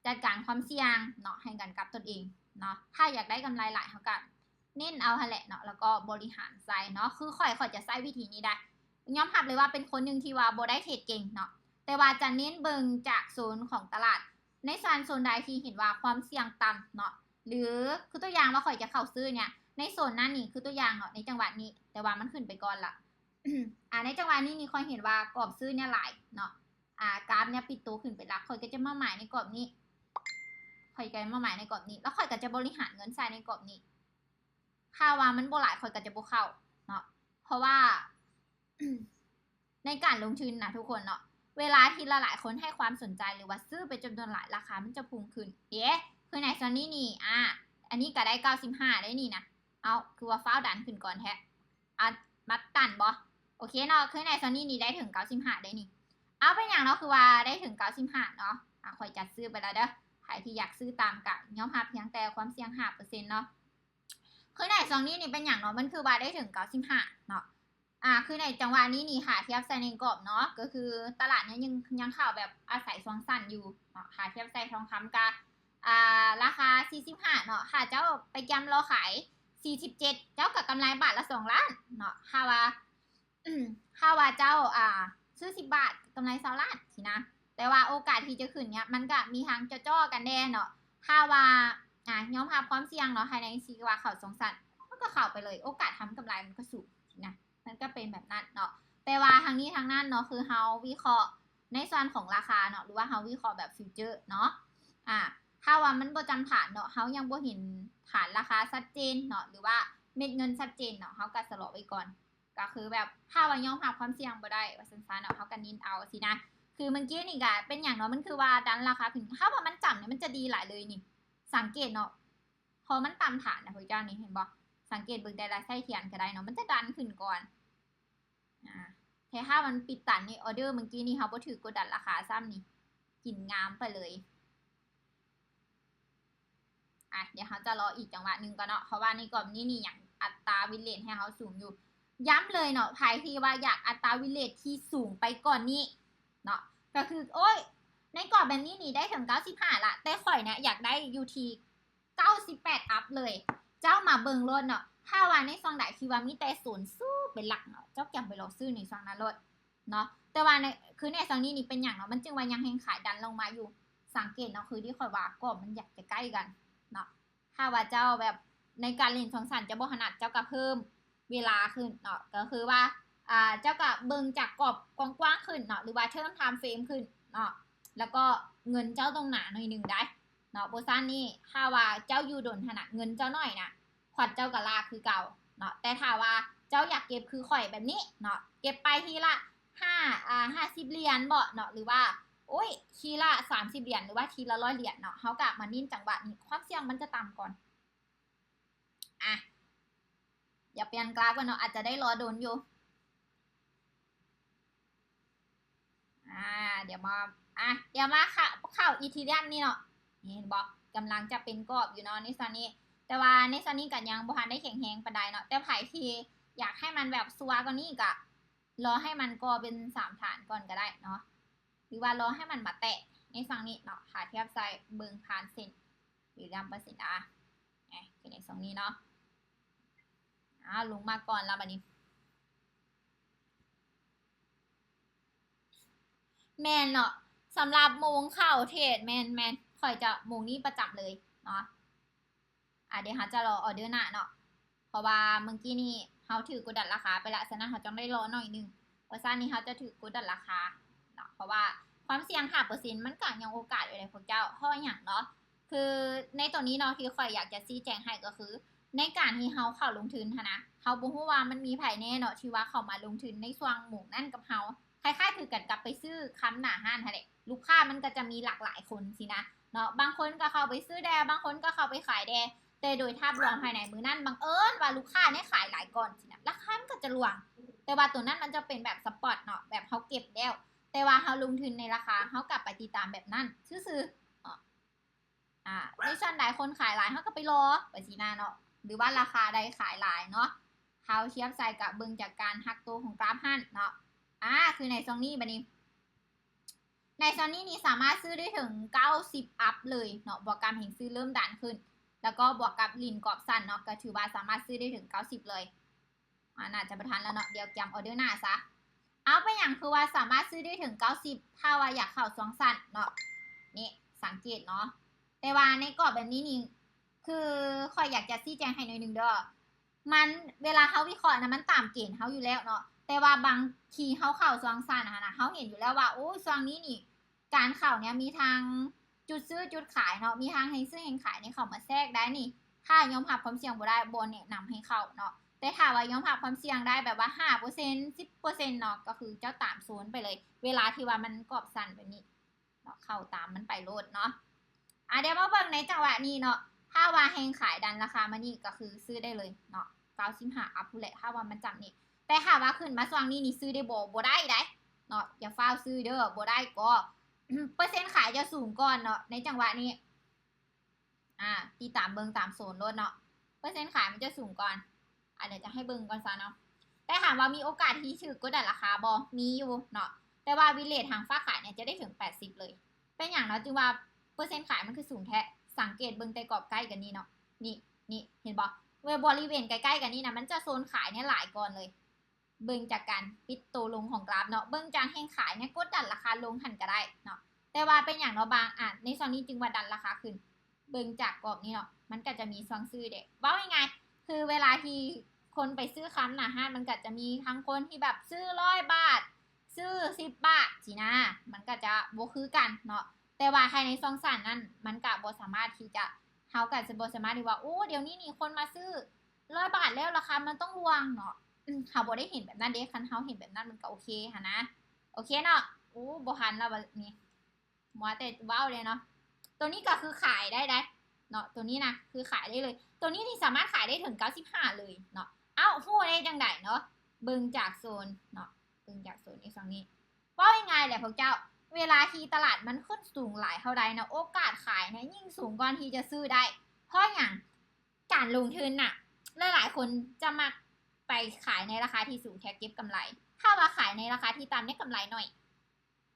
ຈັດການຄວາມສ່ຽງເນາະ ໃຫ້ກັນກັບຕົນເອງເນາະ. ຖ້າຢາກໄດ້ກຳໄລຫຼາຍ ເຮົາກໍເນັ້ນເອົາຫັ້ນແຫຼະເນາະ ແລ້ວກໍບໍລິຫານໃສ່ເນາະ. ຄືຂ້ອຍ ຂ້ອຍຈະໃຊ້ວິທີນີ້ໄດ໋ ຍອມຮັບເລີຍວ່າເປັນຄົນໜຶ່ງທີ່ວ່າບໍ່ໄດ້ເທຣດເກັ່ງເນາະ ແຕ່ວ່າຈະເນັ້ນເບິ່ງຈາກໂຊນຂອງຕະຫຼາດ ໃນສ່ວນ ໂຊນໃດທີ່ເຫັນວ່າຄວາມສ່ຽງຕ່ຳເນາະ ຫຼື ຄືຕົວຢ່າງວ່າຂ້ອຍຈະເຂົ້າຊື້ເນີ້ຍ ໃນໂຊນນັ້ນນີ້ ຄືຕົວຢ່າງເນາະ ໃນຈັງຫວະນີ້ ແຕ່ວ່າມັນຂຶ້ນໄປກ່ອນລະ ອາ ໃນຈັງຫວະນີ້ນີ້ ຂ້ອຍເຫັນວ່າກອບຊື້ເນີ້ຍຫຼາຍເນາະ ອາ ກຣາຟເນີ້ຍປິດໂຕຂຶ້ນໄປລະ ຂ້ອຍກໍຈະມາໝາຍໃນກອບນີ້ ຂ້ອຍກໍມາໝາຍໃນກອບນີ້ ແລ້ວຂ້ອຍກໍຈະບໍລິຫານເງິນໃສ່ໃນກອບນີ້. ຖ້າວ່າມັນບໍ່ຫຼາຍ ຂ້ອຍກໍຈະບໍ່ເຂົ້າເນາະ ເພາະວ່າ ໃນການລົງທຶນນະທຸກຄົນເນາະ ເວລາທີ່ຫຼາຍໆຄົນໃຫ້ຄວາມສົນໃຈ ຫຼືວ່າຊື້ເປັນຈຳນວນຫຼາຍ ລາຄາມັນຈະພຸ່ງຂຶ້ນເດ້. ຄືໃນຊ່ວງນີ້ນີ້ ອາ ອັນນີ້ກໍໄດ້ເກົ້າສິບຫ້າໄດ້ນີ້ນະ ເອົ້າ ຄືວ່າຟ້າວດັນຂຶ້ນກ່ອນແທ້ ອາ ມາຕັນບໍ່? ໂອເຄເນາະ ຄືໃນຊ່ວງນີ້ນີ້ໄດ້ເຖິງເກົ້າສິບຫ້າໄດ້ນີ້ ເອົາ ເປັນຫຍັງເນາະ ຄືວ່າໄດ້ເຖິງເກົ້າສິບຫ້າເນາະ ອາ ຂ້ອຍຈັດຊື້ໄປແລ້ວເດີ້. ໃຜທີ່ຢາກຊື້ຕາມກໍຍອມຮັບພຽງແຕ່ຄວາມສ່ຽງຫ້າເປີເຊັນເນາະ. ຄືໃນຊ່ວງນີ້ນີ້ເປັນຫຍັງເນາະ ມັນຄືວ່າໄດ້ເຖິງເກົ້າສິບຫ້າເນາະ ອາ ຄືໃນຈັງຫວະນີ້ນີ້ ຖ້າທຽບໃສ່ໃນກອບເນາະ ກໍຄືຕະຫຼາດເນີ້ຍຍັງ ຍັງເຂົ້າແບບອາໄສຊ່ວງສັ້ນຢູ່ເນາະ. ຖ້າທຽບໃສ່ທອງຄຳກະ ອາ ລາຄາສີ່ສິບຫ້າເນາະ ຖ້າເຈົ້າໄປກຽມລໍຂາຍສີ່ສິບເຈັດ ເຈົ້າກໍກຳໄລບາດລະສອງລ້ານເນາະ. ຖ້າວ່າ ຖ້າວ່າເຈົ້າ ອາ ຊື້ສິບບາດ ກຳໄລຊາວລ້ານຊີ້ນະ. ແຕ່ວ່າໂອກາດທີ່ຈະຂຶ້ນເນີ້ຍ ມັນກະມີທາງເຈາະໆກັນແດ່ເນາະ. ຖ້າວ່າ ອາ ຍອມຮັບຄວາມສ່ຽງເນາະ ພາຍໃນທີ່ວ່າເຂົ້າຊ່ວງສັ້ນ ມັນກໍເຂົ້າໄປເລີຍ ໂອກາດທຳກຳໄລມັນກໍສູງຊີ້ນະ ມັນກໍເປັນແບບນັ້ນເນາະ. ແຕ່ວ່າທັງນີ້ທັງນັ້ນເນາະ ຄືເຮົາວິເຄາະໃນສ່ວນຂອງລາຄາເນາະ ຫຼືວ່າເຮົາວິເຄາະແບບຟິວເຈີເນາະ ອາ ຖ້າວ່າມັນບໍ່ຈຳຖານເນາະ ເຮົາຍັງບໍ່ເຫັນຖານລາຄາຊັດເຈນເນາະ ຫຼືວ່າເມັດເງິນຊັດເຈນເນາະ ເຮົາກໍຊະລໍໄວ້ກ່ອນ. ກໍຄືແບບ ຖ້າວ່າຍອມຮັບຄວາມສ່ຽງບໍ່ໄດ້ວ່າຊັ້ນຊະເນາະ ເຮົາກໍນິ້ນເອົາຊີ້ນະ. ຄືເມື່ອກີ້ນີ້ກໍເປັນຫຍັງເນາະ ມັນຄືວ່າດັນລາຄາຂຶ້ນ ຖ້າວ່າມັນຈຳນີ້ ມັນຈະດີຫຼາຍເລີຍນີ້ ສັງເກດເນາະ ພໍມັນຕຳຖານນະພວກເຈົ້ານີ້ ເຫັນບໍ່? ສັງເກດເບິ່ງແຕ່ລະໄສ້ທຽນກໍໄດ້ເນາະ ມັນຈະດັນຂຶ້ນກ່ອນ ອາ ແຕ່ຖ້າມັນປິດຕັນນີ້ ອໍເດີເມື່ອກີ້ນີ້ ເຮົາບໍ່ຖືກກົດດັນລາຄາຊ້ຳນີ້ ກິນງາມໄປເລີຍ. ອາ ດຽວເຮົາຈະລໍອີກຈັງຫວະໜຶ່ງກ່ອນເນາະ ເພາະວ່າໃນກອບນີ້ນີ້ຫຍັງ ອັດຕາວິນເຣດໃຫ້ເຮົາສູງຢູ່. ຢ້ຳເລີຍເນາະ ໃຜທີ່ວ່າຢາກອັດຕາວິນເຣດທີ່ສູງໄປກວ່ານີ້ເນາະ ກໍຄື ໂອ້ຍ ໃນກອບແບບນີ້ນີ້ໄດ້ເຖິງເກົ້າສິບຫ້າລະ ແຕ່ຂ້ອຍເນຍຢາກໄດ້ຢູ່ທີ່ເກົ້າສິບແປດອັບເລີຍ. ເຈົ້າມາເບິ່ງໂລດເນາະ ຖ້າວ່າໃນຊ່ວງໃດທີ່ວ່າມີແຕ່ສູນສູເປັນຫຼັກເນາະ ເຈົ້າກຽມໄປລໍຊື້ໃນຊ່ວງນັ້ນໂລດ ເນາະ. ແຕ່ວ່າໃນ ຄືໃນຊ່ວງນີ້ນີ້ເປັນຫຍັງເນາະ ມັນຈຶ່ງວ່າຍັງແຮງຂາຍດັນລົງມາຢູ່? ສັງເກດເນາະ ຄືທີ່ຂ້ອຍວ່າກອບມັນຢາກຈະໃກ້ກັນເນາະ. ຖ້າວ່າເຈົ້າແບບໃນການຫຼິ້ນຊ່ວງສັ້ນເຈົ້າບໍ່ຖະໜັດ ເຈົ້າກໍເພີ່ມເວລາຂຶ້ນເນາະ ກໍຄືວ່າ ອາ ເຈົ້າກໍເບິ່ງຈາກກອບກວ້າງໆຂຶ້ນເນາະ ຫຼືວ່າເທີມທາມເຟຣມຂຶ້ນເນາະ ແລ້ວກໍເງິນເຈົ້າຕ້ອງໜາໜ້ອຍໜຶ່ງໄດ໋ເນາະ. ບໍ່ຊັ້ນນີ້ ຖ້າວ່າເຈົ້າຢູ່ດົນຫັ້ນນະ ເງິນເຈົ້າໜ້ອຍນະ ພອດເຈົ້າກໍລາກຄືເກົ່າເນາະ. ແຕ່ຖ້າວ່າເຈົ້າຢາກເກັບຄືຂ້ອຍແບບນີ້ເນາະ ເກັບໄປທີລະຫ້າ ອາ ຫ້າສິບຫຼຽນເບາະເນາະ ຫຼືວ່າ ໂອ້ຍ ທີລະສາມສິບຫຼຽນ ຫຼືວ່າທີລະຮ້ອຍຫຼຽນເນາະ ເຮົາກໍມາເນັ້ນຈັງຫວະນີ້ ຄວາມສ່ຽງມັນຈະຕ່ຳກ່ອນ. ອາ ດຽວປ່ຽນກຣາຟກ່ອນເນາະ ອາດຈະໄດ້ລໍດົນຢູ່. ອາ ດຽວມາ ອາ ດຽວມາເຂົ້າ ເຂົ້າອີເທີຣຽມນີ້ເນາະ ນີ້ເຫັນບໍ່ ກຳລັງຈະເປັນກອບຢູ່ເນາະ ໃນຊ່ວງນີ້ ແຕ່ວ່າໃນຊ່ວງນີ້ກໍຍັງບໍ່ທັນໄດ້ແຂງແຮງປານໃດເນາະ, ແຕ່ໃຜທີ່ຢາກໃຫ້ມັນແບບຊົວກວ່ານີ້ກໍລໍໃຫ້ມັນກໍ່ເປັນສາມຖານກ່ອນກໍໄດ້ເນາະ ຫຼືວ່າລໍໃຫ້ມັນມາແຕະໃນຊ່ວງນີ້ເນາະ, ຖ້າທຽບໃສ່ເບິ່ງຜ່ານເສັ້ນ ຫຼືນຳເປີເຊັນອາ ເອີ ຄືໃນຊ່ວງນີ້ເນາະ. ອາ ລົງມາກ່ອນລະບາດນີ້. ແມ່ນເນາະ, ສຳລັບໂມງເຂົ້າເທຣດ ແມ່ນໆ ຂ້ອຍຈະໂມງນີ້ປະຈຳເລີຍເນາະ. ອາ ດຽວເຮົາຈະລໍອໍເດີໜ້າເນາະ, ເພາະວ່າເມື່ອກີ້ນີ້ເຮົາຖືກກົດດັນລາຄາໄປລະ, ສະນັ້ນເຮົາຕ້ອງໄດ້ລໍໜ້ອຍໜຶ່ງ. ເພາະສະນັ້ນນີ້ເຮົາຈະຖືກກົດດັນລາຄາເນາະ, ເພາະວ່າຄວາມສ່ຽງຫ້າເປີເຊັນ ມັນກໍຍັງໂອກາດຢູ່ເດ້ພວກເຈົ້າ. ເພາະຫຍັງເນາະ? ຄືໃນໂຕນີ້ເນາະ ທີ່ຂ້ອຍຢາກຈະຊີ້ແຈງໃຫ້ກໍຄື ໃນການທີ່ເຮົາເຂົ້າລົງທຶນຫັ້ນນະ, ເຮົາບໍ່ຮູ້ວ່າມັນມີໃຜແນ່ເນາະ ທີ່ວ່າເຂົ້າມາລົງທຶນໃນຊ່ວງໂມງນັ້ນກັບເຮົາ. ຄ້າຍໆຄືກັນກັບໄປຊື້ຄຳໜ້າຮ້ານຫັ້ນແຫຼະ, ລູກຄ້າມັນກໍຈະມີຫຼາກຫຼາຍຄົນຊີ້ນະເນາະ, ບາງຄົນກໍເຂົ້າໄປຊື້ແດ່ ບາງຄົນກໍເຂົ້າໄປຂາຍແດ່. ແຕ່ໂດຍພາບລວມພາຍໃນມື້ນັ້ນ ບັງເອີນວ່າລູກຄ້ານີ້ຂາຍຫຼາຍກ່ອນຊີ້ນະ, ລາຄາມັນກໍຈະລ່ວງ. ແຕ່ວ່າໂຕນັ້ນມັນຈະເປັນແບບສະປອດເນາະ, ແບບເຮົາເກັບແລ້ວ ແຕ່ວ່າເຮົາລົງທຶນໃນລາຄາ, ເຮົາກະໄປຕິດຕາມແບບນັ້ນຊື່ໆເນາະ. ອາ ໃນສ່ວນໃດຄົນຂາຍຫຼາຍ ເຮົາກໍໄປລໍໄປຊີ້ນະເນາະ, ຫຼືວ່າລາຄາໃດຂາຍຫຼາຍເນາະ, ເຮົາທຽບໃສ່ກະເບິ່ງຈາກການຮັກໂຕຂອງກຣາຟຫັ້ນເນາະ. ອາ ຄືໃນຊ່ວງນີ້ບາດນີ້ ໃນຊ່ວງນີ້ນີ້ສາມາດຊື້ໄດ້ເຖິງເກົ້າສິບອັບເລີຍເນາະ, ບວກກັບແຮງຊື້ເລີ່ມດັນຂຶ້ນ ແລ້ວກໍບວກກັບລິນກອບສັ້ນເນາະ, ກໍຖືວ່າສາມາດຊື້ໄດ້ເຖິງເກົ້າສິບເລີຍ. ອາ ໜ້າຈະບໍ່ທັນແລ້ວເນາະ, ດຽວກຽມອໍເດີໜ້າຊະ. ເອົາ ເປັນຫຍັງຄືວ່າສາມາດຊື້ໄດ້ເຖິງເກົ້າສິບ ຖ້າວ່າຢາກເຂົ້າຊ່ວງສັ້ນເນາະ? ນີ້ ສັງເກດເນາະ, ແຕ່ວ່າໃນກອບແບບນີ້ນີ້ ຄືຂ້ອຍຢາກຈະຊີ້ແຈງໃຫ້ໜ້ອຍໜຶ່ງເດີ້. ມັນ ເວລາເຮົາວິເຄາະນະ ມັນຕາມເກນເຮົາຢູ່ແລ້ວເນາະ, ແຕ່ວ່າບາງທີເຮົາເຂົ້າຊ່ວງສັ້ນຫັ້ນນະ ເຮົາເຫັນຢູ່ແລ້ວວ່າ ໂອ້ ຊ່ວງນີ້ນີ້ ການເຂົ້າເນີ້ຍມີທັງຈຸດຊື້ຈຸດຂາຍເນາະ, ມີທັງແຮງຊື້ແຮງຂາຍນີ້ເຂົ້າມາແຊກໄດ້ນີ້. ຖ້າຍອມຮັບຄວາມສ່ຽງບໍ່ໄດ້ ບໍ່ແນະນຳໃຫ້ເຂົ້າເນາະ, ແຕ່ຖ້າວ່າຍອມຮັບຄວາມສ່ຽງໄດ້ ແບບວ່າຫ້າເປີເຊັນ ສິບເປີເຊັນເນາະ ກໍຄືເຈົ້າຕາມໂຊນໄປເລີຍ ເວລາທີ່ວ່າມັນກອບສັ້ນແບບນີ້ເນາະ, ເຂົ້າຕາມມັນໄປໂລດເນາະ. ອາ ດຽວມາເບິ່ງໃນຈັງຫວະນີ້ເນາະ, ຖ້າວ່າແຮງຂາຍດັນລາຄາມານີ້ ກໍຄືຊື້ໄດ້ເລີຍເນາະ, ເກົ້າສິບຫ້າອັບພຸ້ນແຫຼະ ຖ້າວ່າມັນຈຳນີ້. ແຕ່ຖ້າວ່າຂຶ້ນມາຊ່ວງນີ້ນີ້ ຊື້ໄດ້ບໍ່? ບໍ່ໄດ້ໃດເນາະ, ຢ່າຟ້າວຊື້ເດີ້, ບໍ່ໄດ້ກໍ ເປີເຊັນຂາຍຈະສູງກ່ອນເນາະ ໃນຈັງຫວະນີ້. ອາ ຕິດຕາມເບິ່ງຕາມໂຊນໂລດເນາະ, ເປີເຊັນຂາຍມັນຈະສູງກ່ອນ. ອາ ດຽວຈະໃຫ້ເບິ່ງກ່ອນຊະເນາະ. ແຕ່ຖາມວ່າມີໂອກາດທີ່ຖືກກົດດັນລາຄາບໍ່? ມີຢູ່ເນາະ, ແຕ່ວ່າວິນເຣດທາງຝາກຂາຍເນີ້ຍຈະໄດ້ເຖິງແປດສິບເລີຍ. ເປັນຫຍັງເນາະ ຈຶ່ງວ່າເປີເຊັນຂາຍມັນຄືສູງແທ້? ສັງເກດເບິ່ງແຕ່ກອບໃກ້ກັນນີ້ເນາະ, ນີ້ ນີ້ ເຫັນບໍ່? ເວ ບໍລິເວນໃກ້ໆກັນນີ້ນະ ມັນຈະໂຊນຂາຍເນີ້ຍຫຼາຍກ່ອນເລີຍ. ເບິ່ງຈາກການປິດໂຕລົງຂອງກຣາຟເນາະ, ເບິ່ງຈາກແຮງຂາຍເນີ້ຍກົດດັນລາຄາລົງຫັ້ນກໍໄດ້ເນາະ. ແຕ່ວ່າເປັນຫຍັງເນາະ ບາງອາດໃນຊ່ວງນີ້ຈຶ່ງວ່າດັນລາຄາຂຶ້ນ? ເບິ່ງຈາກກອບນີ້ເນາະ, ມັນກໍຈະມີຊ່ວງຊື້ເດ້. ເວົ້າງ່າຍໆ ຄືເວລາທີ່ຄົນໄປຊື້ຄຳໜ້າຮ້ານ ມັນກໍຈະມີທັງຄົນທີ່ແບບຊື້ຮ້ອຍບາດ, ຊື້ສິບບາດຊີ້ນະ, ມັນກໍຈະບໍ່ຄືກັນເນາະ. ແຕ່ວ່າພາຍໃນຊ່ວງສັ້ນນັ້ນ ມັນກໍບໍ່ສາມາດທີ່ຈະ ເຮົາກໍຈະບໍ່ສາມາດທີ່ວ່າ ໂອ້ ດຽວນີ້ນີ້ຄົນມາຊື້ຮ້ອຍບາດແລ້ວ ລາຄາມັນຕ້ອງລ່ວງເນາະ. ເຮົາບໍ່ໄດ້ເຫັນແບບນັ້ນເດ້, ຄັນເຮົາເຫັນແບບນັ້ນມັນກໍໂອເຄຫັ້ນນະ. ໂອເຄເນາະ, ໂອ້ ບໍ່ທັນແລ້ວບາດນີ້ ມັວແຕ່ເວົ້າເດ້ເນາະ. ໂຕນີ້ກໍຄືຂາຍໄດ້ໃດເນາະ, ໂຕນີ້ນະຄືຂາຍໄດ້ເລີຍ. ໂຕນີ້ນີ້ສາມາດຂາຍໄດ້ເຖິງເກົ້າສິບຫ້າເລີຍເນາະ. ເອົ້າ ຮູ້ໄດ້ຈັ່ງໃດເນາະ? ເບິ່ງຈາກໂຊນເນາະ, ເບິ່ງຈາກໂຊນໃນຊ່ວງນີ້. ເວົ້າງ່າຍໆແຫຼະພວກເຈົ້າ, ເວລາທີ່ຕະຫຼາດມັນຂຶ້ນສູງຫຼາຍເທົ່າໃດນະ, ໂອກາດຂາຍນະຍິ່ງສູງກ່ອນທີ່ຈະຊື້ໄດ້. ເພາະຫຍັງ? ການລົງທຶນນະ ຫຼາຍໆຄົນຈະມັກໄປຂາຍໃນລາຄາທີ່ສູງ ເພື່ອເກັບກຳໄລ. ຖ້າວ່າຂາຍໃນລາຄາທີ່ຕ່ຳ ໄດ້ກຳໄລໜ້ອຍ.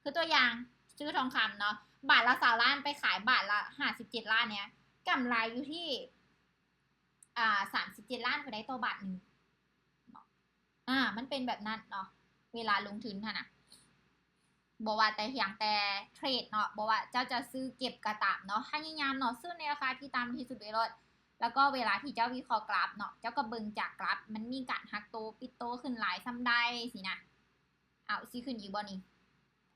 ຄືຕົວຢ່າງ ຊື້ທອງຄຳເນາະ, ບາດລະຊາວລ້ານ ໄປຂາຍບາດລະຫ້າສິບເຈັດລ້ານເນີ້ຍ, ກຳໄລຢູ່ທີ່ ອ່າ ສາມສິບເຈັດລ້ານ ກໍໄດ້ຕໍ່ບາດໜຶ່ງເນາະ. ອາ ມັນເປັນແບບນັ້ນເນາະ ເວລາລົງທຶນຫັ້ນນະ. ບໍ່ວ່າແຕ່ພຽງແຕ່ເທຣດເນາະ, ບໍ່ວ່າເຈົ້າຈະຊື້ເກັບກໍຕາມເນາະ, ພະຍາຍາມເນາະ ຊື້ໃນລາຄາທີ່ຕ່ຳທີ່ສຸດໄດ້ໂລດ. ແລ້ວກໍເວລາທີ່ເຈົ້າວິເຄາະກຣາຟເນາະ, ເຈົ້າກໍເບິ່ງຈາກກຣາຟ ມັນມີການຫັກໂຕ ປິດໂຕຂຶ້ນຫຼາຍສ່ຳໃດຊີ້ນະ. ເອົ້າ ຊິຂຶ້ນອີກບໍ່ນີ້?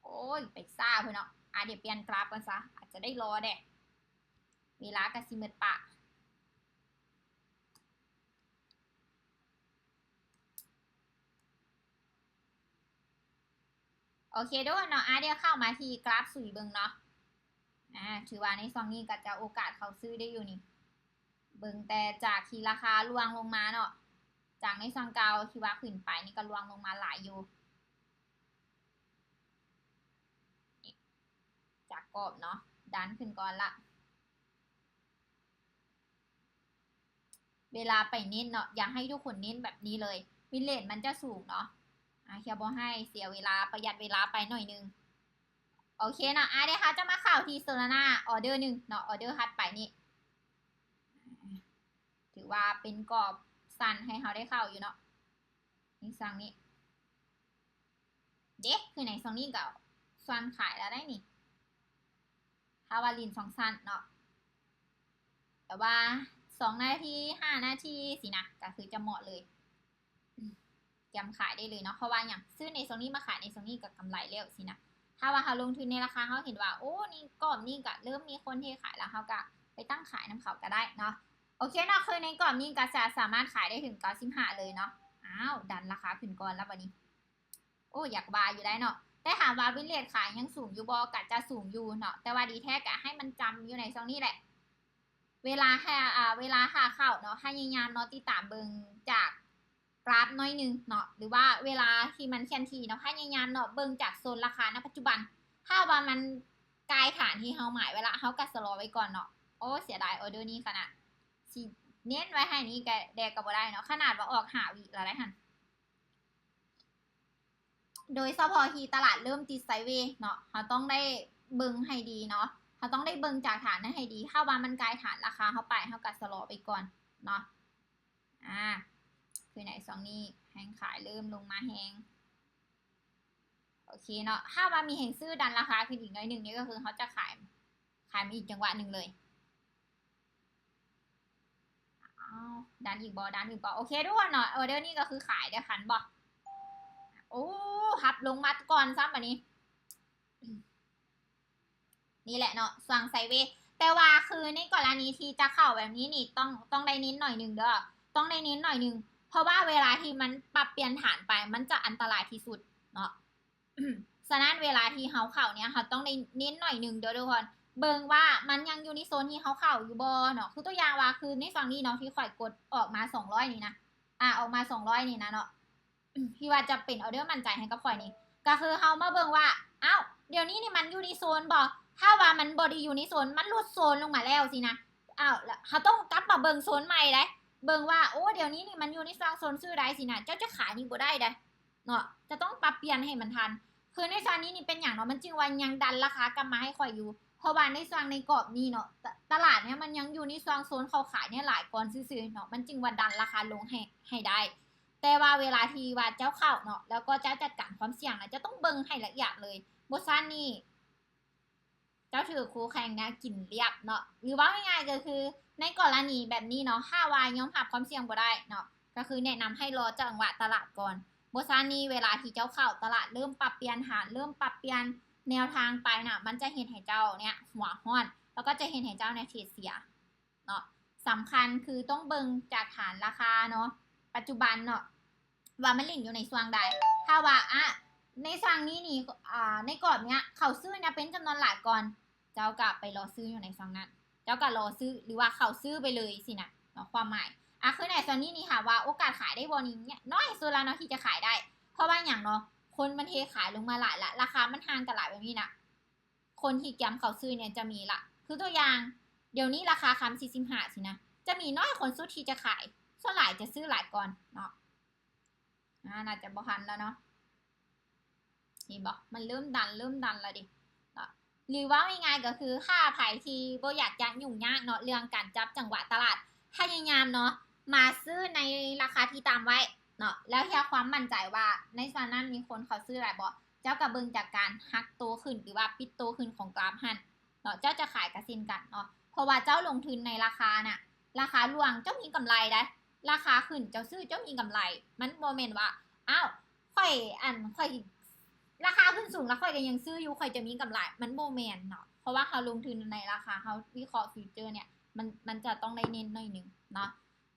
ໂອ້ຍ ໄປຊ້າເພິ່ນເນາະ. ອາ ດຽວປ່ຽນກຣາຟກ່ອນຊະ, ອາດຈະໄດ້ລໍແດ່. ເວລາກໍຊິໝົດປະ. ໂອເຄເດີ້ເນາະ, ອາ ດຽວເຂົ້າມາທີ່ກຣາຟສຸຍເບິ່ງເນາະ. ອາ ຖືວ່າໃນຊ່ວງນີ້ກໍຈະໂອກາດເຂົ້າຊື້ໄດ້ຢູ່ນີ້. ເບິ່ງແຕ່ຈາກທີ່ລາຄາລ່ວງລົງມາເນາະ, ຈາກໃນຊ່ວງເກົ່າທີ່ວ່າຂຶ້ນໄປນີ້ກໍລ່ວງລົງມາຫຼາຍຢູ່. ຈາກກອບເນາະ, ດັນຂຶ້ນກ່ອນລະ. ເວລາໄປເນັ້ນເນາະ ຢາກໃຫ້ທຸກຄົນເນັ້ນແບບນີ້ເລີຍ ວິນເຣດມັນຈະສູງເນາະ. ອາ ເພື່ອບໍ່ໃຫ້ເສຍເວລາ ປະຢັດເວລາໄປໜ້ອຍໜຶ່ງ. ໂອເຄເນາະ ອາ ດຽວເຮົາຈະມາເຂົ້າທີ່ໂຊລານາ ອໍເດີໜຶ່ງເນາະ ອໍເດີຖັດໄປນີ້ ຖືວ່າເປັນກອບສັ້ນໃຫ້ເຮົາໄດ້ເຂົ້າຢູ່ເນາະ ໃນຊ່ວງນີ້. ເດ້ ຄືໃນຊ່ວງນີ້ກໍຊ່ວງຂາຍແລ້ວໄດ໋ນີ້ ຖ້າວ່າຫຼິ້ນຊ່ວງສັ້ນເນາະ ແຕ່ວ່າສອງນາທີ ຫ້ານາທີຊີ້ນະ ກໍຄືຈະເໝາະເລີຍ ກຽມຂາຍໄດ້ເລີຍເນາະ. ເພາະວ່າຫຍັງ? ຊື້ໃນຊ່ວງນີ້ມາຂາຍໃນຊ່ວງນີ້ກໍກຳໄລແລ້ວຊີ້ນະ. ຖ້າວ່າເຮົາລົງທຶນໃນລາຄາ ເຮົາເຫັນວ່າ ໂອ້ ນີ້ ກອບນີ້ກໍເລີ່ມມີຄົນເທຂາຍແລ້ວ ເຮົາກໍໄປຕັ້ງຂາຍນຳເຂົາກໍໄດ້ເນາະ. ໂອເຄເນາະ ຄືໃນກອບນີ້ກໍຈະສາມາດຂາຍໄດ້ເຖິງເກົ້າສິບຫ້າເລີຍເນາະ. ອ້າວ ດັນລາຄາຂຶ້ນກ່ອນແລ້ວບັດນີ້. ໂອ້ ຢາກວ່າຢູ່ໄດ໋ເນາະ ແຕ່ຖາມວ່າວິນເຣດຂາຍຍັງສູງຢູ່ບໍ່? ກະຈະສູງຢູ່ເນາະ ແຕ່ວ່າດີແທ້ກະໃຫ້ມັນຈຳຢູ່ໃນຊ່ວງນີ້ແຫຼະ. ເວລາຖ້າ ອາ ເວລາຖ້າເຂົ້າເນາະ ພະຍາຍາມເນາະ ຕິດຕາມເບິ່ງຈາກກຣາຟໜ້ອຍໜຶ່ງເນາະ ຫຼືວ່າເວລາທີ່ມັນເຄື່ອນທີ່ເນາະ ພະຍາຍາມເນາະ ເບິ່ງຈາກໂຊນລາຄານະປັດຈຸບັນ. ຖ້າວ່າມັນກາຍຖານທີ່ເຮົາໝາຍໄວ້ລະ ເຮົາກະຊະລໍໄວ້ກ່ອນເນາະ. ໂອ້ ເສຍດາຍອໍເດີນີ້ຂະໜາດ ຊິເນັ້ນໄວ້ໃຫ້ນີ້ກະແດ່ກະບໍ່ໄດ້ເນາະ ຂະໜາດວ່າອອກຫ້າວິລະໄດ໋ຫັ້ນ. ໂດຍສະເພາະທີ່ຕະຫຼາດເລີ່ມຕິດໄຊເວເນາະ ເຮົາຕ້ອງໄດ້ເບິ່ງໃຫ້ດີເນາະ ເຮົາຕ້ອງໄດ້ເບິ່ງຈາກຖານນັ້ນໃຫ້ດີ. ຖ້າວ່າມັນກາຍຖານລາຄາເຮົາໄປ ເຮົາກະຊະລໍໄປກ່ອນເນາະ. ອາ ຄືໃນຊ່ວງນີ້ແຮງຂາຍເລີ່ມລົງມາແຮງ. ໂອເຄເນາະ ຖ້າວ່າມີແຮງຊື້ດັນລາຄາຂຶ້ນອີກໜ້ອຍໜຶ່ງນີ້ ກໍຄືເຮົາຈະຂາຍ ຂາຍມາອີກຈັງຫວະໜຶ່ງເລີຍ. ອ້າວ ດັນອີກບໍ່? ດັນອີກບໍ່? ໂອເຄທຸກຄົນເນາະ ອໍເດີນີ້ກໍຄືຂາຍເດີ້ ທັນບໍ່? ໂອ້ ຮັບລົງມາກ່ອນຊ້ຳບັດນີ້. ນີ້ແຫຼະເນາະ ຊ່ວງໄຊເວ. ແຕ່ວ່າຄືໃນກໍລະນີທີ່ຈະເຂົ້າແບບນີ້ນີ້ ຕ້ອງ ຕ້ອງໄດ້ເນັ້ນໜ້ອຍໜຶ່ງເດີ້ ຕ້ອງໄດ້ເນັ້ນໜ້ອຍໜຶ່ງ ເພາະວ່າເວລາທີ່ມັນປັບປ່ຽນຖານໄປ ມັນຈະອັນຕະລາຍທີ່ສຸດເນາະ. ສະນັ້ນເວລາທີ່ເຮົາເຂົ້າເນີ້ຍ ເຮົາຕ້ອງໄດ້ເນັ້ນໜ້ອຍໜຶ່ງເດີ້ທຸກຄົນ ເບິ່ງວ່າມັນຍັງຢູ່ໃນໂຊນທີ່ເຮົາເຂົ້າຢູ່ບໍ່ເນາະ. ຄືຕົວຢ່າງວ່າ ຄືໃນຊ່ວງນີ້ເນາະ ທີ່ຂ້ອຍກົດອອກມາສອງຮ້ອຍນີ້ນະ ອາ ອອກມາສອງຮ້ອຍນີ້ນະເນາະ ທີ່ວ່າຈະເປັນອໍເດີໝັ້ນໃຈໃຫ້ກັບຂ້ອຍນີ້ ກໍຄືເຮົາມາເບິ່ງວ່າ ອ້າວ ດຽວນີ້ນີ້ມັນຢູ່ໃນໂຊນບໍ່? ຖ້າວ່າມັນບໍ່ໄດ້ຢູ່ໃນໂຊນ ມັນຫຼຸດໂຊນລົງມາແລ້ວຊີ້ນະ ອ້າວ ລະເຮົາຕ້ອງກັບມາເບິ່ງໂຊນໃໝ່ເດ້ ເບິ່ງວ່າ ໂອ້ ດຽວນີ້ນີ້ມັນຢູ່ໃນຊ່ວງໂຊນຊື້ໄດ້ຊີ້ນະ ເຈົ້າຈະຂາຍນີ້ບໍ່ໄດ້ເດ້. ເນາະ ຈະຕ້ອງປັບປ່ຽນໃຫ້ມັນທັນ. ຄືໃນຊ່ວງນີ້ນີ້ເປັນຫຍັງເນາະ ມັນຈຶ່ງວ່າຍັງດັນລາຄາກັບມາໃຫ້ຂ້ອຍຢູ່? ເພາະວ່າໃນຊ່ວງໃນກອບນີ້ເນາະ ຕະ ຕະຫຼາດເນີ້ຍມັນຍັງຢູ່ໃນຊ່ວງໂຊນເຂົາຂາຍເນີ້ຍຫຼາຍກ່ອນຊື່ໆເນາະ ມັນຈຶ່ງວ່າດັນລາຄາລົງໃຫ້ ໃຫ້ໄດ້. ແຕ່ວ່າເວລາທີ່ວ່າເຈົ້າເຂົ້າເນາະ ແລ້ວກໍເຈົ້າຈັດການຄວາມສ່ຽງນະ ເຈົ້າຕ້ອງເບິ່ງໃຫ້ລະອຽດເລີຍ. ບໍ່ຊັ້ນນີ້ ເຈົ້າຖືກຄູ່ແຂ່ງເນຍກິນລຽບເນາະ ຫຼືເວົ້າງ່າຍໆກໍຄື ໃນກໍລະນີແບບນີ້ເນາະ ຖ້າວ່າຍອມຮັບຄວາມສ່ຽງບໍ່ໄດ້ເນາະ ກໍຄືແນະນຳໃຫ້ລໍຈັງຫວະຕະຫຼາດກ່ອນ. ບໍ່ຊັ້ນນີ້ເວລາທີ່ເຈົ້າເຂົ້າ ຕະຫຼາດເລີ່ມປັບປ່ຽນຖານ ເລີ່ມປັບປ່ຽນແນວທາງໄປນະ ມັນຈະເຮັດໃຫ້ເຈົ້າເນີ້ຍຫົວຮ້ອນ ແລ້ວກໍຈະເຮັດໃຫ້ເຈົ້າເນີ້ຍເທຣດເສຍ. ເນາະ ສຳຄັນຄືຕ້ອງເບິ່ງຈາກຖານລາຄາເນາະ ປັດຈຸບັນເນາະ ວ່າມັນຫຼິ້ນຢູ່ໃນຊ່ວງໃດ. ຖ້າວ່າ ອະ ໃນຊ່ວງນີ້ນີ້ ອາ ໃນກອບເນີ້ຍ ເຂົາຊື້ນະເປັນຈຳນວນຫຼາຍກ່ອນ ເຈົ້າກະໄປລໍຊື້ຢູ່ໃນຊ່ວງນັ້ນ ເຈົ້າກະລໍຊື້ ຫຼືວ່າເຂົາຊື້ໄປເລີຍຊີ້ນະເນາະ ຄວາມໝາຍ. ອາ ຄືໃນຊ່ວງນີ້ນີ້ ຖາມວ່າໂອກາດຂາຍໄດ້ບໍ່ນີ້ ນ້ອຍສຸດລະເນາະທີ່ຈະຂາຍໄດ້. ເພາະວ່າຫຍັງເນາະ ຄົນມັນເທຂາຍລົງມາຫຼາຍລະ ລາຄາມັນຫ່າງກັນຫຼາຍແບບນີ້ນະ ຄົນທີ່ກຽມເຂົ້າຊື້ເນີ້ຍຈະມີລະ ຄືຕົວຢ່າງ ດຽວນີ້ລາຄາຄຳສີ່ສິບຫ້າຊີ້ນະ ຈະມີນ້ອຍຄົນສຸດທີ່ຈະຂາຍ ສ່ວນຫຼາຍຈະຊື້ຫຼາຍກ່ອນເນາະ. ອາ ໜ້າຈະບໍ່ທັນແລ້ວເນາະ ເຫັນບໍ່ ມັນເລີ່ມດັນ ເລີ່ມດັນແລ້ວເດເນາະ. ຫຼືເວົ້າງ່າຍໆກໍຄື ຖ້າໃຜທີ່ບໍ່ຢາກຈະຫຍຸ້ງຍາກເນາະ ເລື່ອງການຈັບຈັງຫວະຕະຫຼາດ ພະຍາຍາມເນາະ ມາຊື້ໃນລາຄາທີ່ຕາມໄວ້ເນາະ ແລ້ວເພື່ອຄວາມໝັ້ນໃຈວ່າໃນຊ່ວງນັ້ນມີຄົນເຂົ້າຊື້ຫຼາຍບໍ່ ເຈົ້າກໍເບິ່ງຈາກການຫັກໂຕຂຶ້ນ ຫຼືວ່າປິດໂຕຂຶ້ນຂອງກຣາຟຫັ້ນເນາະ ເຈົ້າຈະຂາຍກໍເຊັ່ນກັນເນາະ. ເພາະວ່າເຈົ້າລົງທຶນໃນລາຄານະ ລາຄາລ່ວງເຈົ້າມີກຳໄລໄດ໋ ລາຄາຂຶ້ນເຈົ້າຊື້ເຈົ້າມີກຳໄລ. ມັນບໍ່ແມ່ນວ່າ ອ້າວ ຂ້ອຍ ອັນ ຂ້ອຍ ລາຄາຂຶ້ນສູງແລ້ວຂ້ອຍກໍຍັງຊື້ຢູ່ ຂ້ອຍຈະມີກຳໄລ ມັນບໍ່ແມ່ນເນາະ. ເພາະວ່າເຮົາລົງທຶນໃນລາຄາ ເຮົາວິເຄາະຟິວເຈີເນີ້ຍ ມັນ ມັນຈະຕ້ອງໄດ້ເນັ້ນໜ້ອຍໜຶ່ງເນາະ.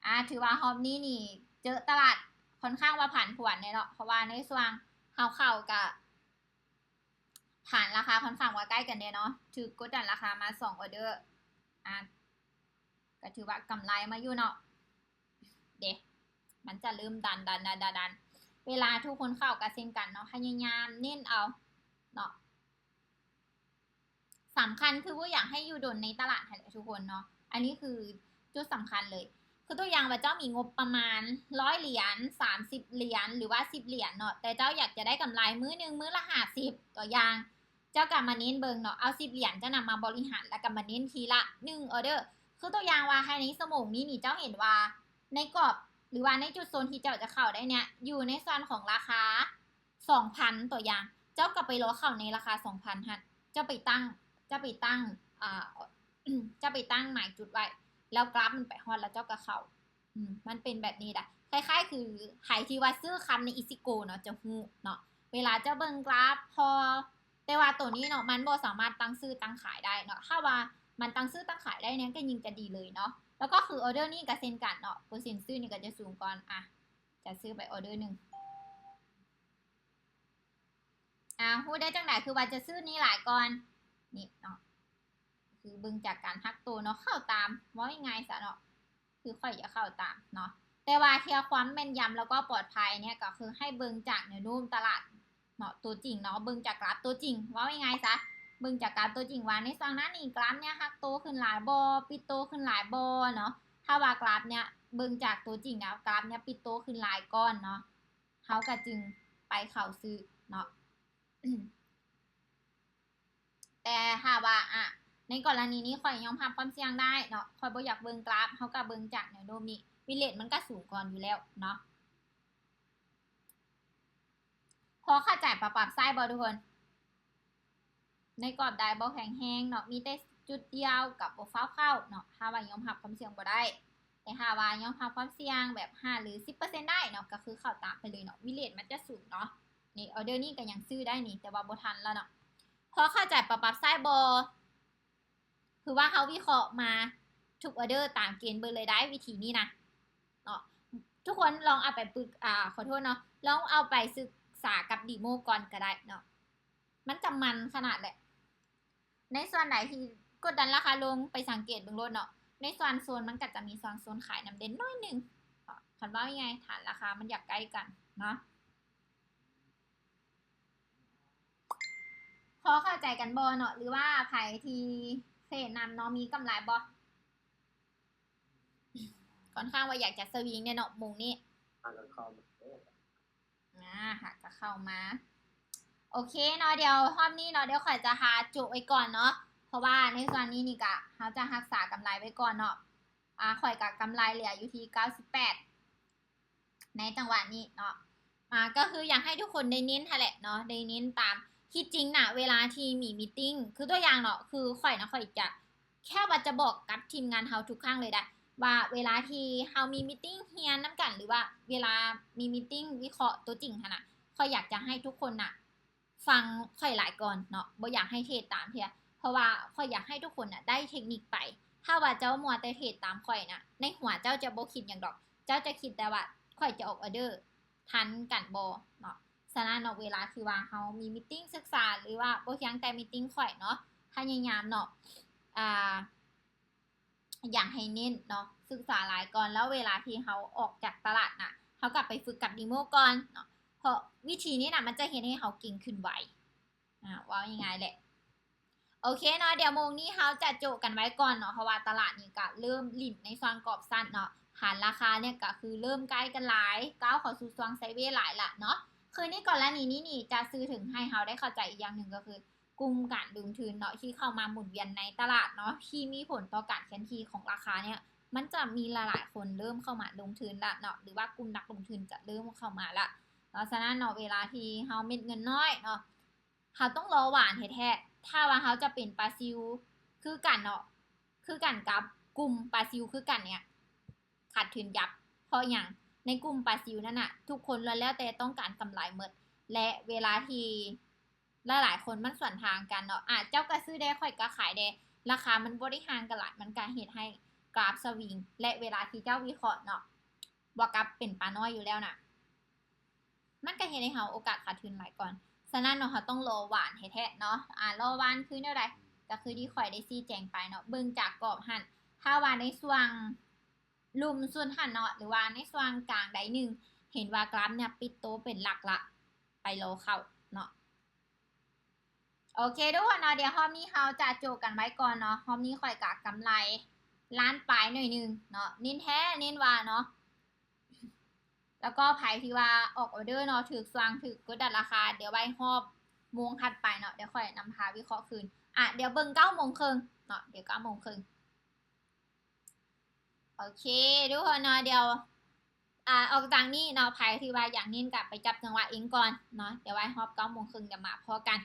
ອາ ຖືວ່າຮອບນີ້ນີ້ເຈີຕະຫຼາດຄ່ອນຂ້າງວ່າຜັນຜວນແດ່ເນາະ ເພາະວ່າໃນຊ່ວງເຮົາເຂົ້າກະ ຖານລາຄາຄ່ອນຂ້າງວ່າໃກ້ກັນແດ່ເນາະ ຖືກກົດດັນລາຄາມາສອງອໍເດີ ອາ ກໍຖືວ່າກຳໄລມາຢູ່ເນາະ. ເດ ມັນຈະເລີ່ມດັນ ດັນ ດັນ ດັນ ດັນ ເວລາທຸກຄົນເຂົ້າກໍເຊັ່ນກັນເນາະ ພະຍາຍາມເນັ້ນເອົາເນາະ. ສຳຄັນຄືບໍ່ຢາກໃຫ້ຢູ່ດົນໃນຕະຫຼາດຫັ້ນແຫຼະທຸກຄົນເນາະ ອັນນີ້ຄືຈຸດສຳຄັນເລີຍ. ຄືຕົວຢ່າງວ່າເຈົ້າມີງົບປະມານຮ້ອຍຫຼຽນ, ສາມສິບຫຼຽນ ຫຼືວ່າສິບຫຼຽນເນາະ, ແຕ່ເຈົ້າຢາກຈະໄດ້ກຳໄລມື້ໜຶ່ງມື້ລະຫ້າສິບ ຕົວຢ່າງ, ເຈົ້າກໍມາເນັ້ນເບິ່ງເນາະ, ເອົາສິບຫຼຽນເຈົ້ານຳມາບໍລິຫານ ແລ້ວກໍມາເນັ້ນທີລະໜຶ່ງອໍເດີ. ຄືຕົວຢ່າງວ່າ ໃຫ້ໃນຊົ່ວໂມງນີ້ນີ້ ເຈົ້າເຫັນວ່າໃນກອບ ຫຼືວ່າໃນຈຸດໂຊນທີ່ເຈົ້າຈະເຂົ້າໄດ້ເນີ້ຍ ຢູ່ໃນສ່ວນຂອງລາຄາ ສອງພັນ ຕົວຢ່າງ, ເຈົ້າກໍໄປລໍເຂົ້າໃນລາຄາສອງພັນຫັ້ນ, ເຈົ້າໄປຕັ້ງ ເຈົ້າໄປຕັ້ງ ອ່າ ເຈົ້າໄປຕັ້ງໝາຍຈຸດໄວ້ ແລ້ວກຣາຟມັນໄປຮອດ ແລ້ວເຈົ້າກໍເຂົ້າ. ອືມ ມັນເປັນແບບນີ້ດະ. ຄ້າຍໆຄືໃຜທີ່ວ່າຊື້ຄຳໃນ EasyGo ເນາະ ຈະຮູ້ເນາະ, ເວລາເຈົ້າເບິ່ງກຣາຟ ພໍ ແຕ່ວ່າໂຕນີ້ເນາະ ມັນບໍ່ສາມາດຕັ້ງຊື້ຕັ້ງຂາຍໄດ້ເນາະ, ຖ້າວ່າມັນຕັ້ງຊື້ຕັ້ງຂາຍໄດ້ເນີ້ຍ ກໍຍິ່ງຈະດີເລີຍເນາະ. ແລ້ວກໍຄືອໍເດີນີ້ກໍເຊັ່ນກັນເນາະ, ເປີເຊັນຊື້ນີ້ກໍຈະສູງກ່ອນ. ອ່ະ ຈະຊື້ໄປອໍເດີໜຶ່ງ. ອ່າ ຮູ້ໄດ້ຈັ່ງໃດຄືວ່າຈະຊື້ນີ້ຫຼາຍກ່ອນ? ນີ້ເນາະ ຄືເບິ່ງຈາກການຮັກໂຕເນາະ, ເຂົ້າຕາມ ເວົ້າງ່າຍໆຊະເນາະ, ຄືຂ້ອຍຈະເຂົ້າຕາມເນາະ. ແຕ່ວ່າເພື່ອຄວາມແມ່ນຢຳ ແລ້ວກໍປອດໄພເນີ້ຍ ກໍຄືໃຫ້ເບິ່ງຈາກແນວໂນ້ມຕະຫຼາດເນາະ ຕົວຈິງເນາະ, ເບິ່ງຈາກກຣາຟຕົວຈິງ ເວົ້າງ່າຍໆຊະ, ເບິ່ງຈາກກຣາຟຕົວຈິງວ່າໃນຊ່ວງນັ້ນນີ້ ກຣາຟເນີ້ຍຮັກໂຕຂຶ້ນຫຼາຍບໍ່, ປິດໂຕຂຶ້ນຫຼາຍບໍ່ເນາະ. ຖ້າວ່າກຣາຟເນີ້ຍ ເບິ່ງຈາກຕົວຈິງແລ້ວ ກຣາຟເນີ້ຍປິດໂຕຂຶ້ນຫຼາຍກ່ອນເນາະ, ເຮົາກໍຈຶ່ງໄປເຂົ້າຊື້ເນາະ. ແຕ່ຖ້າວ່າ ອະ ໃນກໍລະນີນີ້ ຂ້ອຍຍອມຮັບຄວາມສ່ຽງໄດ້ເນາະ, ຂ້ອຍບໍ່ຢາກເບິ່ງກຣາຟ, ເຮົາກໍເບິ່ງຈາກແນວໂນ້ມນີ້, win rate ມັນກໍສູງກ່ອນຢູ່ແລ້ວເນາະ. ພໍເຂົ້າໃຈປະປັບໃຊ້ບໍ່ທຸກຄົນ? ໃນກອບໄດ້ບໍ່ແຂງແຮງເນາະ, ມີແຕ່ຈຸດດຽວກັບບໍ່ຟ້າວເຂົ້າເນາະ, ຖ້າວ່າຍອມຮັບຄວາມສ່ຽງບໍ່ໄດ້. ແຕ່ຖ້າວ່າຍອມຮັບຄວາມສ່ຽງແບບຫ້າ ຫຼື ສິບເປີເຊັນໄດ້ເນາະ, ກໍຄືເຂົ້າຕາມໄປເລີຍເນາະ, win rate ມັນຈະສູງເນາະ. ນີ້ ອອເດີນີ້ກໍຍັງຊື້ໄດ້ນີ້, ແຕ່ວ່າບໍ່ທັນແລ້ວເນາະ. ພໍເຂົ້າໃຈປະປັບໃຊ້ບໍ່? ຄືວ່າເຮົາວິເຄາະມາທຸກອອເດີຕາມເກນເບີເລີຍໄດ໋ ວິທີນີ້ນະເນາະ. ທຸກຄົນລອງເອົາໄປປຶກ ອາ ຂໍໂທດເນາະ, ລອງເອົາໄປສຶກສາກັບດີໂມກ່ອນກໍໄດ້ເນາະ, ມັນຈະມັນຂະໜາດແຫຼະ. ໃນສ່ວນໃດທີ່ກົດດັນລາຄາລົງ ໄປສັງເກດເບິ່ງໂລດເນາະ, ໃນສ່ວນໂຊນມັນກໍຈະມີຊ່ວງໂຊນຂາຍນຳເດັ່ນໜ້ອຍໜຶ່ງເນາະ. ຄັນເວົ້າງ່າຍໆ ຖານລາຄາມັນຢາກໃກ້ກັນເນາະ. ພໍເຂົ້າໃຈກັນບໍ່ເນາະ ຫຼືວ່າໃຜທີ່ເທຣດນຳເນາະ ມີກຳໄລບໍ່? ຂ້ອນຂ້າງວ່າຢາກຈະສະວິງແດ່ເນາະ ໂມງນີ້. ຫາກໍເຂົ້າມາ ອາ ຫາກໍເຂົ້າມາ. ໂອເຄເນາະ, ດຽວຮອບນີ້ເນາະ ດຽວຂ້ອຍຈະຫາໂຈະໄວ້ກ່ອນເນາະ, ເພາະວ່າໃນຊ່ວງນີ້ນີ້ກະ ເຮົາຈະຮັກສາກຳໄລໄວ້ກ່ອນເນາະ. ອາ ຂ້ອຍກະກຳໄລເຫຼືອຢູ່ທີ່ເກົ້າສິບແປດ ໃນຈັງຫວະນີ້ເນາະ. ອາ ກໍຄືຢາກໃຫ້ທຸກຄົນໄດ້ເນັ້ນຫັ້ນແຫຼະເນາະ, ໄດ້ເນັ້ນຕາມ. ທີ່ຈິງນະ ເວລາທີ່ມີມີຕິງ ຄືຕົວຢ່າງເນາະ, ຄືຂ້ອຍນະ ຂ້ອຍຈະ ແຄ່ວ່າຈະບອກກັບທີມງານເຮົາທຸກຄັ້ງເລີຍໄດ໋ ວ່າເວລາທີ່ເຮົາມີມີຕິງຮຽນນຳກັນ ຫຼືວ່າເວລາມີມີຕິງວິເຄາະຕົວຈິງຫັ້ນນະ, ຂ້ອຍຢາກຈະໃຫ້ທຸກຄົນນະ ຟັງຂ້ອຍຫຼາຍກ່ອນເນາະ, ບໍ່ຢາກໃຫ້ເທຣດຕາມເທື່ອ, ເພາະວ່າຂ້ອຍຢາກໃຫ້ທຸກຄົນນະໄດ້ເທັກນິກໄປ. ຖ້າວ່າເຈົ້າມົວແຕ່ເທຣດຕາມຂ້ອຍນະ, ໃນຫົວເຈົ້າຈະບໍ່ຄິດຫຍັງດອກ, ເຈົ້າຈະຄິດແຕ່ວ່າຂ້ອຍຈະອອກອອເດີທັນກັນບໍ່ເນາະ. ສະນັ້ນເນາະ, ເວລາທີ່ວ່າເຮົາມີມີຕິງສຶກສາ ຫຼືວ່າບໍ່ພຽງແຕ່ມີຕິງຂ້ອຍເນາະ, ພະຍາຍາມເນາະ, ອ່າ ຢາກໃຫ້ເນັ້ນເນາະ ສຶກສາຫຼາຍກ່ອນ, ແລ້ວເວລາທີ່ເຮົາອອກຈາກຕະຫຼາດນະ, ເຮົາກໍໄປຝຶກກັບດີໂມກ່ອນເນາະ, ເພາະວິທີນີ້ນະ ມັນຈະເຮັດໃຫ້ເຮົາເກັ່ງຂຶ້ນໄວ. ອາ ເວົ້າງ່າຍໆແຫຼະ. ໂອເຄເນາະ, ດຽວໂມງນີ້ເຮົາຈະໂຈະກັນໄວ້ກ່ອນເນາະ, ເພາະວ່າຕະຫຼາດນີ້ກະເລີ່ມຫຼິ້ນໃນຊ່ວງກອບສັ້ນເນາະ, ຖານລາຄາເນີ້ຍກະຄືເລີ່ມໃກ້ກັນຫຼາຍ, ກ້າວເຂົ້າສູ່ຊ່ວງໄຊເວຫຼາຍລະເນາະ. ຄືໃນກໍລະນີນີ້ນີ້ ຈະສື່ເຖິງໃຫ້ເຮົາໄດ້ເຂົ້າໃຈອີກຢ່າງໜຶ່ງກໍຄື ກຸ່ມການລົງທຶນເນາະ ທີ່ເຂົ້າມາໝູນວຽນໃນຕະຫຼາດເນາະ ທີ່ມີຜົນຕໍ່ການເຄື່ອນທີ່ຂອງລາຄາເນີ້ຍ, ມັນຈະມີຫຼາຍໆຄົນເລີ່ມເຂົ້າມາລົງທຶນລະເນາະ ຫຼືວ່າກຸ່ມນັກລົງທຶນຈະເລີ່ມເຂົ້າມາລະເນາະ. ສະນັ້ນເນາະ ເວລາທີ່ເຮົາເມັດເງິນນ້ອຍເນາະ ເຮົາຕ້ອງລໍຫວານແທ້ໆ. ຖ້າວ່າເຮົາຈະເປັນປາຊິວຄືກັນເນາະ ຄືກັນກັບກຸ່ມປາຊິວຄືກັນເນີ້ຍ ຂາດທຶນຢັບ. ເພາະຫຍັງ? ໃນກຸ່ມປາຊິວນັ້ນນະ ທຸກຄົນລ້ວນແລ້ວແຕ່ຕ້ອງການກຳໄລໝົດ ແລະ ເວລາທີ່ຫຼາຍໆຄົນມັນສວນທາງກັນເນາະ, ອາ ເຈົ້າກໍຊື້ແດ່ ຂ້ອຍກໍຂາຍແດ່, ລາຄາມັນບໍ່ໄດ້ຫ່າງກັນຫຼາຍ, ມັນກໍເຮັດໃຫ້ກຣາຟສະວິງ ແລະ ເວລາທີ່ເຈົ້າວິເຄາະເນາະ ບວກກັບເປັນປານ້ອຍຢູ່ແລ້ວນະ ມັນກໍເຮັດໃຫ້ເຮົາໂອກາດຂາດທຶນຫຼາຍກ່ອນ. ສະນັ້ນເນາະ ເຮົາຕ້ອງລໍຫວານແທ້ໆເນາະ. ອາ ລໍຫວານຄືແນວໃດ? ກໍຄືທີ່ຂ້ອຍໄດ້ຊີ້ແຈງໄປເນາະ, ເບິ່ງຈາກກອບຫັ້ນ, ຖ້າວ່າໃນຊ່ວງລຸ່ມສຸດຫັ້ນເນາະ ຫຼືວ່າໃນຊ່ວງກາງໃດໜຶ່ງ ເຫັນວ່າກຣາຟເນີ້ຍປິດໂຕເປັນຫຼັກລະ ໄປລໍເຂົ້າເນາະ. ໂອເຄທຸກຄົນເນາະ, ດຽວຮອບນີ້ເຮົາຈະໂຈະກັນໄວ້ກ່ອນເນາະ. ຮອບນີ້ຂ້ອຍກະກຳໄລ ລ້ານປາຍໜ້ອຍໜຶ່ງເນາະ ເນັ້ນແທ້ເນັ້ນວ່າເນາະ. ແລ້ວກໍໃຜທີ່ວ່າອອກອອເດີເນາະ ຖືກສັ່ງ ຖືກກົດດັນລາຄາ ດຽວໄວ້ຮອບໂມງຖັດໄປເນາະ ດຽວຂ້ອຍນຳພາວິເຄາະຄືນ. ອະ ດຽວເບິ່ງເກົ້າໂມງເຄິ່ງເນາະ ດຽວເກົ້າໂມງເຄິ່ງ. ໂອເຄ ທຸກຄົນເນາະ ດຽວ ອາ ອອກຈາກນີ້ເນາະ ໃຜທີ່ວ່າຢາກເນັ້ນກະໄປຈັບຈັງຫວະເອງກ່ອນເນາະ ດຽວໄວ້ຮອບເກົ້າໂມງເຄິ່ງ ດຽວມາພໍ້ກັນ.